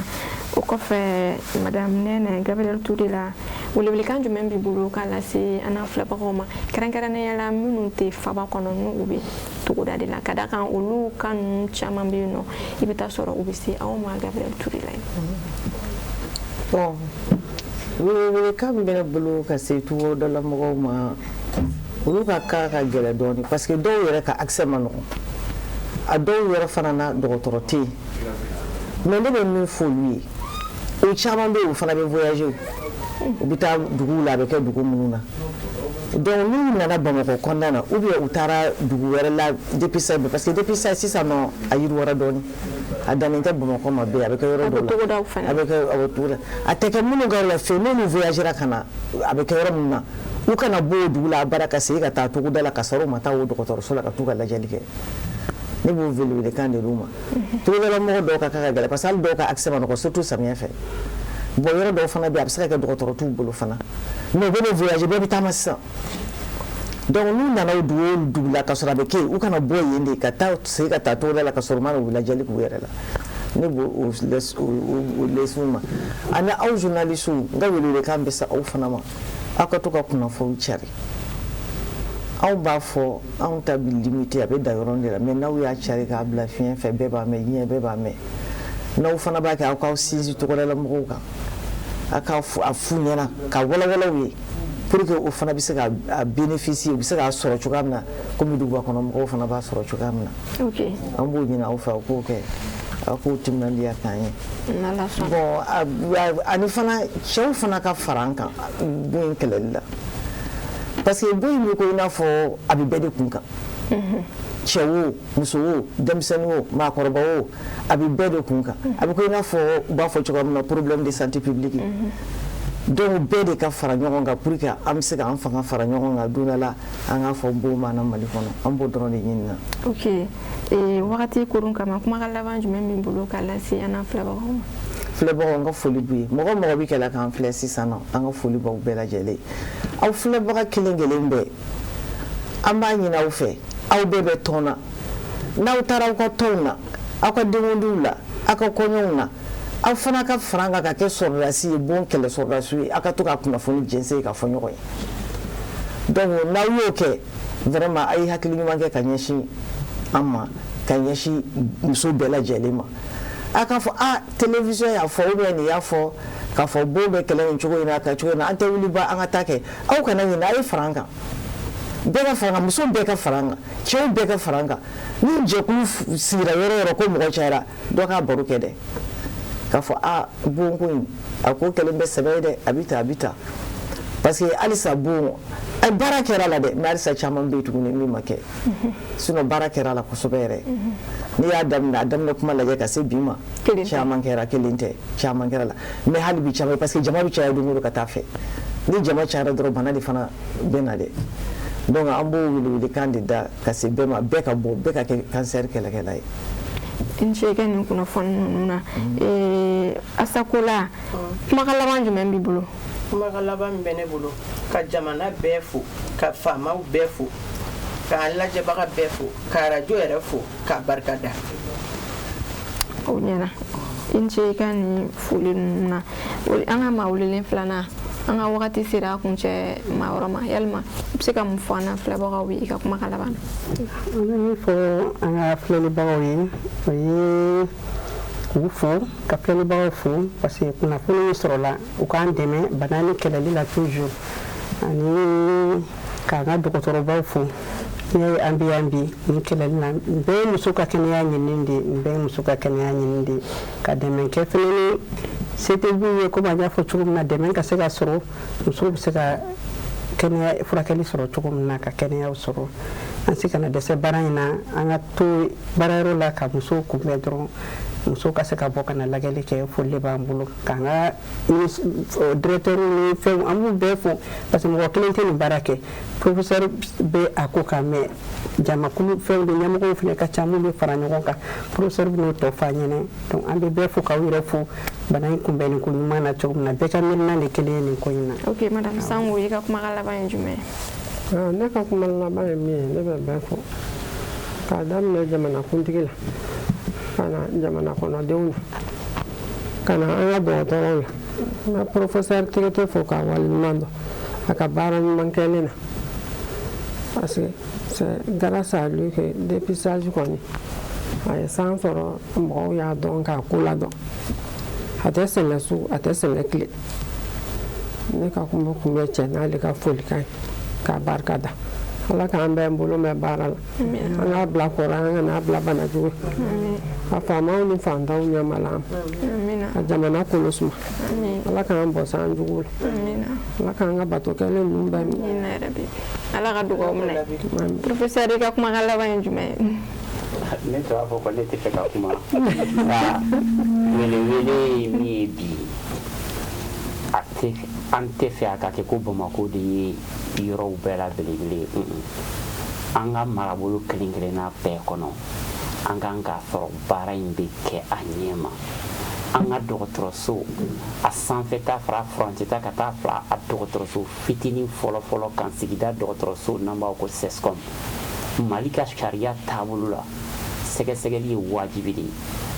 Speaker 1: O kɔfɛ, madame Nɛnɛ, Gabriel Touré la, welewelekan jumɛn b'i bolo k'a lase an n'an filɛbagaw ma, kɛrɛnkɛrɛnnenya la minnu tɛ faba kɔnɔ, n'u bɛ togoda de la, ka da kan olu ka ninnu caman bɛ yen nɔ, i bɛ taa sɔrɔ u bɛ se aw ma Gabriel Touré la yen?
Speaker 5: Bon, welewelekan min bɛ ne bolo ka se togodalamɔgɔw ma, olu ka cas ka gɛlɛn dɔɔnin, parce que dɔw yɛrɛ ka accès ma nɔgɔn, a dɔw yɛrɛ fana na dɔgɔtɔrɔ tɛ yen. Mais ne bɛ min fɔ olu ye, o caman bɛ yen, o fana bɛ voyager, u bɛ taa duguw la, a bɛ kɛ dugu minnu na. Donc n'u nana Bamakɔ kɔnɔna na, ou bien u taara dugu wɛrɛ la, dépistage, parce que dépistage sisan nɔ, a yiriwara dɔɔnin, a dannen tɛ Bamakɔ ma bɛɛ, a bɛ kɛ yɔrɔ dɔw la, a bɛ kɛ, a bɛ togoda, a tɛ kɛ minnu ka yɔrɔ la fewu. N'olu voyagera ka na, a bɛ kɛ yɔrɔ min na, u kana bɔ o dugu la a bara ka segin ka taa togoda la, ka sɔrɔ u ma taa o dɔgɔtɔrɔso la ka t'u ka lajɛli kɛ. Ne b'o welewelekan de d'u ma. Togodala mɔgɔ dɔw ka ka gɛlɛn, parce que hali dɔw ka accès ma nɔgɔn, surtout samiyɛ fɛ. Bon, yɔrɔ dɔw fana bɛ yen, a bɛ se ka kɛ dɔgɔtɔrɔ t'u bolo fana, mais bɛɛ bɛ voyager, bɛɛ bɛ taama sisan. Donc n'u nana o dugu o dugu la ka sɔrɔ a bɛ kɛ yen, u kana bɔ yen de ka taa segin ka taa togoda la, ka sɔrɔ u ma na u lajɛli k'u yɛrɛ la. Ne b'o o lase u ma. Ani aw journalistes, n ka welewelekan bɛ se aw fana ma, aw ka to ka kunnafoni cari. Anw b'a fɔ, anw ta bi limité, a bɛ dan yɔrɔ de la, mais n'aw y'a cari k'a bila fiɲɛ fɛ, bɛɛ b'a mɛn, diɲɛ bɛɛ b'a mɛn. N'aw fana b'a kɛ, aw k'aw sinsin togodala mɔgɔw kan, a ka a f'u ɲɛna ka walawala u ye, pour que o fana bɛ se ka a bénéficier, u bɛ se k'a sɔrɔ cogoya min na, komi duguba kɔnɔ mɔgɔw fana b'a sɔrɔ cogoya min na. An b'o ɲini aw fɛ, aw k'o kɛ, aw k'o timinandiya k'an ye. Bon, ani fana cɛw fana ka fara an kan bon in kɛlɛli la, parce que bon in bɛ ko i n'a fɔ a bɛ bɛɛ de kun kan, cɛ o, muso o, denmisɛnnin o, maakɔrɔba o, a bɛ bɛɛ de kun kan. A bɛ ko i n'a fɔ u b'a fɔ cogoya min na, problème de santé publique. Donc bɛɛ de ka fara ɲɔgɔn kan pour que an bɛ se k'an fanga fara ɲɔgɔn kan, don dɔ la an k'a fɔ bon banna Mali kɔnɔ. An b'o dɔrɔn de ɲini na.
Speaker 1: Ok, wagati kurun kama, kumakan laban jumɛn b'i bolo k'a lase an n'an filɛbagaw ma?
Speaker 5: Filɛbagaw, n ka foli b'u ye. Mɔgɔ mɔgɔ bɛ kɛlɛ k'an filɛ sisan nɔ, an ka foli b'aw bɛɛ lajɛlen. Aw filɛbaga kelen kelen bɛɛ, an b'a ɲini aw fɛ, aw bɛɛ bɛ tɔn na, n'aw taara aw ka tɔnw na, aw ka denkundiw la, aw ka kɔɲɔw na, aw fana ka fara an kan ka kɛ sɔrɔdasi ye, bon kɛlɛ sɔrɔdasi ye. Aw ka to ka kunnafoni jɛnsɛn ka fɔ ɲɔgɔn ye. Donc n'aw y'o kɛ, vraiment a ye hakili ɲuman kɛ ka ɲɛsin an ma, ka ɲɛsin muso bɛɛ lajɛlen ma. A k'a fɔ a télévision y'a fɔ, ou bien nin y'a fɔ k'a fɔ bon bɛ kɛlɛ nin cogo in na, ka cogo in na, an tɛ wuli ba, an ka taa kɛ. Aw kana ɲinɛ, a ye fara an kan, bɛɛ ka fara an kan, muso bɛɛ ka fara an kan, cɛw bɛɛ ka fara an kan. Ni jɛkulu sigira yɔrɔ o yɔrɔ ko mɔgɔ cayara, dɔ k'a baro kɛ dɛ, k'a fɔ a bon ko in, a ko kɛlen bɛ sɛbɛ ye dɛ, a bɛ tan, a bɛ tan, parce que halisa bon baara kɛra la dɛ, mais halisa caman bɛ yen tuguni min ma kɛ. Sinon baara kɛra la kosɛbɛ yɛrɛ. N'i y'a daminɛ, a daminɛ kuma lajɛ ka se bi ma, caman kɛra, kelen tɛ, caman kɛra la, mais hali bi caman, parce que jama bɛ caya don o don ka taa fɛ. Ni jama cayara dɔrɔn, bana de fana bɛ na dɛ. Donc an b'o welewelekan de da ka se bɛɛ ma, bɛɛ ka bɔ, bɛɛ ka kɛ cancer kɛlɛkɛla ye.
Speaker 1: I ni ce i ka nin kunnafoni ninnu na. Asakola, kumakan laban jumɛn b'i bolo?
Speaker 4: Kumakan laban min bɛ ne bolo, ka jamana bɛɛ fo, ka faamaw bɛɛ fo, k'an lajɛbaga bɛɛ fo, ka arajo yɛrɛ fo, k'a barika da.
Speaker 1: O ɲɛna, i ni ce i ka nin foli ninnu na. An ka maa welelen filanan, an ka wagati sera a kuncɛ maa yɔrɔ ma. Yalima i bɛ se ka mun fɔ an na filɛbagaw ye i ka kumakan laban na?
Speaker 2: An bɛ min fɔ an ka filɛlibagaw ye, o ye k'u fo, ka filɛlibagaw fo, parce que kunnafoni min sɔrɔla, u k'an dɛmɛ bana ni kɛlɛli la toujours, ani k'an ka dɔgɔtɔrɔbaw fo. N'i y'a ye an bɛ yan bi nin kɛlɛli la, nin bɛɛ ye muso ka kɛnɛya ɲinini de ye, nin bɛɛ ye muso ka kɛnɛya ɲinini de ye, ka dɛmɛ kɛ fɛnɛ ni CTB ye, komi an y'a fɔ cogo min na, dɛmɛ ka se ka sɔrɔ, musow bɛ se ka kɛnɛya furakɛli sɔrɔ cogo min na, ka kɛnɛyaw sɔrɔ. An se kana dɛsɛ baara in na, an ka to baarayɔrɔ la ka musow kunbɛn dɔrɔn, musow ka se ka bɔ ka na lajɛli kɛ. Foli de b'an bolo k'an ka directeur ni fɛnw, an b'u bɛɛ fo, parce que mɔgɔ kelen tɛ nin baara kɛ. Professeur bɛ a ko kan, mais jamakulu fɛnw de ɲɛmɔgɔw fana ka ca, minnu bɛ fara ɲɔgɔn kan, professeur bɛ n'o tɔ fɔ an ɲɛna. Donc an bɛ bɛɛ fo, k'aw yɛrɛ fo bana in kunbɛnni ko ɲuman na cogo min na. Bɛɛ ka miirina de kelen ye nin ko in na.
Speaker 1: Ok, madame Sango, i ka kumakan laban ye jumɛn ye?
Speaker 3: Ne ka kuma laban ye min ye, ne bɛ bɛɛ fo, k'a daminɛ jamanakuntigi la, ka na jamana kɔnɔdenw na, ka na an ka dɔgɔtɔrɔw la. N bɛ professeur Tigete fo k'a waleɲuman dɔn a ka baara ɲuman kɛlen na, parce que c'est grâce à lui que dépistage kɔni a ye san sɔrɔ, mɔgɔw y'a dɔn k'a ko ladɔn. A tɛ sɛgɛn su, a tɛ sɛgɛn tile. Ne ka kuma kun bɛ cɛ n'ale ka folikan ye, k'a barika da. Ala k'an bɛɛ bolo mɛn baara la, an k'a bila kɔrɔ, an kana bila bana jugu, a faamaw ni fantanw ɲɛma la, ka jamana kolo suma. Ala k'an bɔ san jugu la, Ala k'an ka bato kɛlen ninnu bɛɛ
Speaker 1: minɛ. Ala ka dugawu minɛ. Professeur, i ka kumakan laban ye jumɛn ye?
Speaker 7: Ne tun b'a fɔ ko ne tɛ fɛ ka kuma, nka welewele ye min ye bi, a tɛ an tɛ fɛ a ka kɛ ko Bamakɔ de ye yɔrɔw bɛɛ la belebele ye. An ka marabolo kelen kelenna bɛɛ kɔnɔ, an kan k'a sɔrɔ baara in bɛ kɛ a ɲɛ ma. An ka dɔgɔtɔrɔso a sanfɛta fara furancɛta ka taa fila a dɔgɔtɔrɔso fitinin fɔlɔfɔlɔ kan, sigida dɔgɔtɔrɔso n'an b'a ko CSCOM, Mali ka sariya taabolo la, sɛgɛsɛgɛli ye wajibi de ye,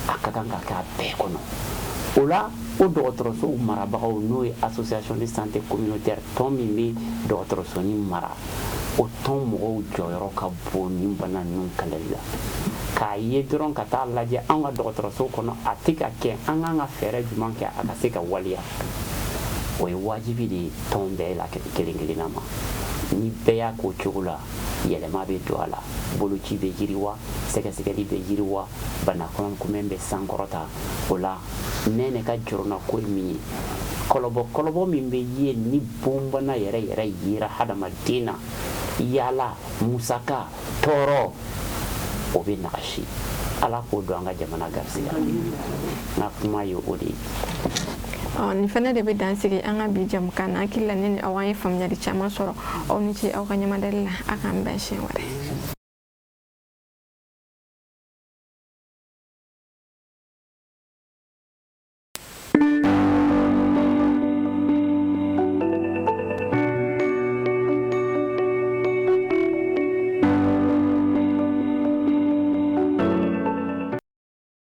Speaker 7: a ka kan ka kɛ a bɛɛ kɔnɔ. O la, o dɔgɔtɔrɔsow marabagaw, n'o ye association de santé communautaire, tɔn min bɛ dɔgɔtɔrɔsonin mara, o tɔn mɔgɔw jɔyɔrɔ ka bon nin bana ninnu kɛlɛli la. K'a ye dɔrɔn ka taa lajɛ an ka dɔgɔtɔrɔso kɔnɔ, a tɛ ka kɛ, an k'an ka fɛɛrɛ jumɛn kɛ a ka se ka waleya, o ye wajibi de ye tɔn bɛɛ la kelen kelenna ma. Ni bɛɛ y'a k'o cogo la, yɛlɛma bɛ don a la, boloci bɛ yiriwa, sɛgɛsɛgɛli bɛ yiriwa, bana kunbɛn bɛ sankɔrɔta. O la, Nɛnɛ ka jɔrɔnako ye min ye, kɔlɔbɔ kɔlɔbɔ min bɛ ye ni bonbana yɛrɛ yɛrɛ yera hadamaden na, yala musaka tɔɔrɔ, o bɛ nagasi. Ala k'o don an ka jamana garisɛgɛ la. N ka kuma ye o de ye.
Speaker 1: Nin fɛnɛ de bɛ dan sigi an ka bi jamukan na. Hakili la, ne ni aw, an ye faamuyali caman sɔrɔ. Aw ni ce aw ka ɲɛmadali la. A k'an bɛn siɲɛ wɛrɛ.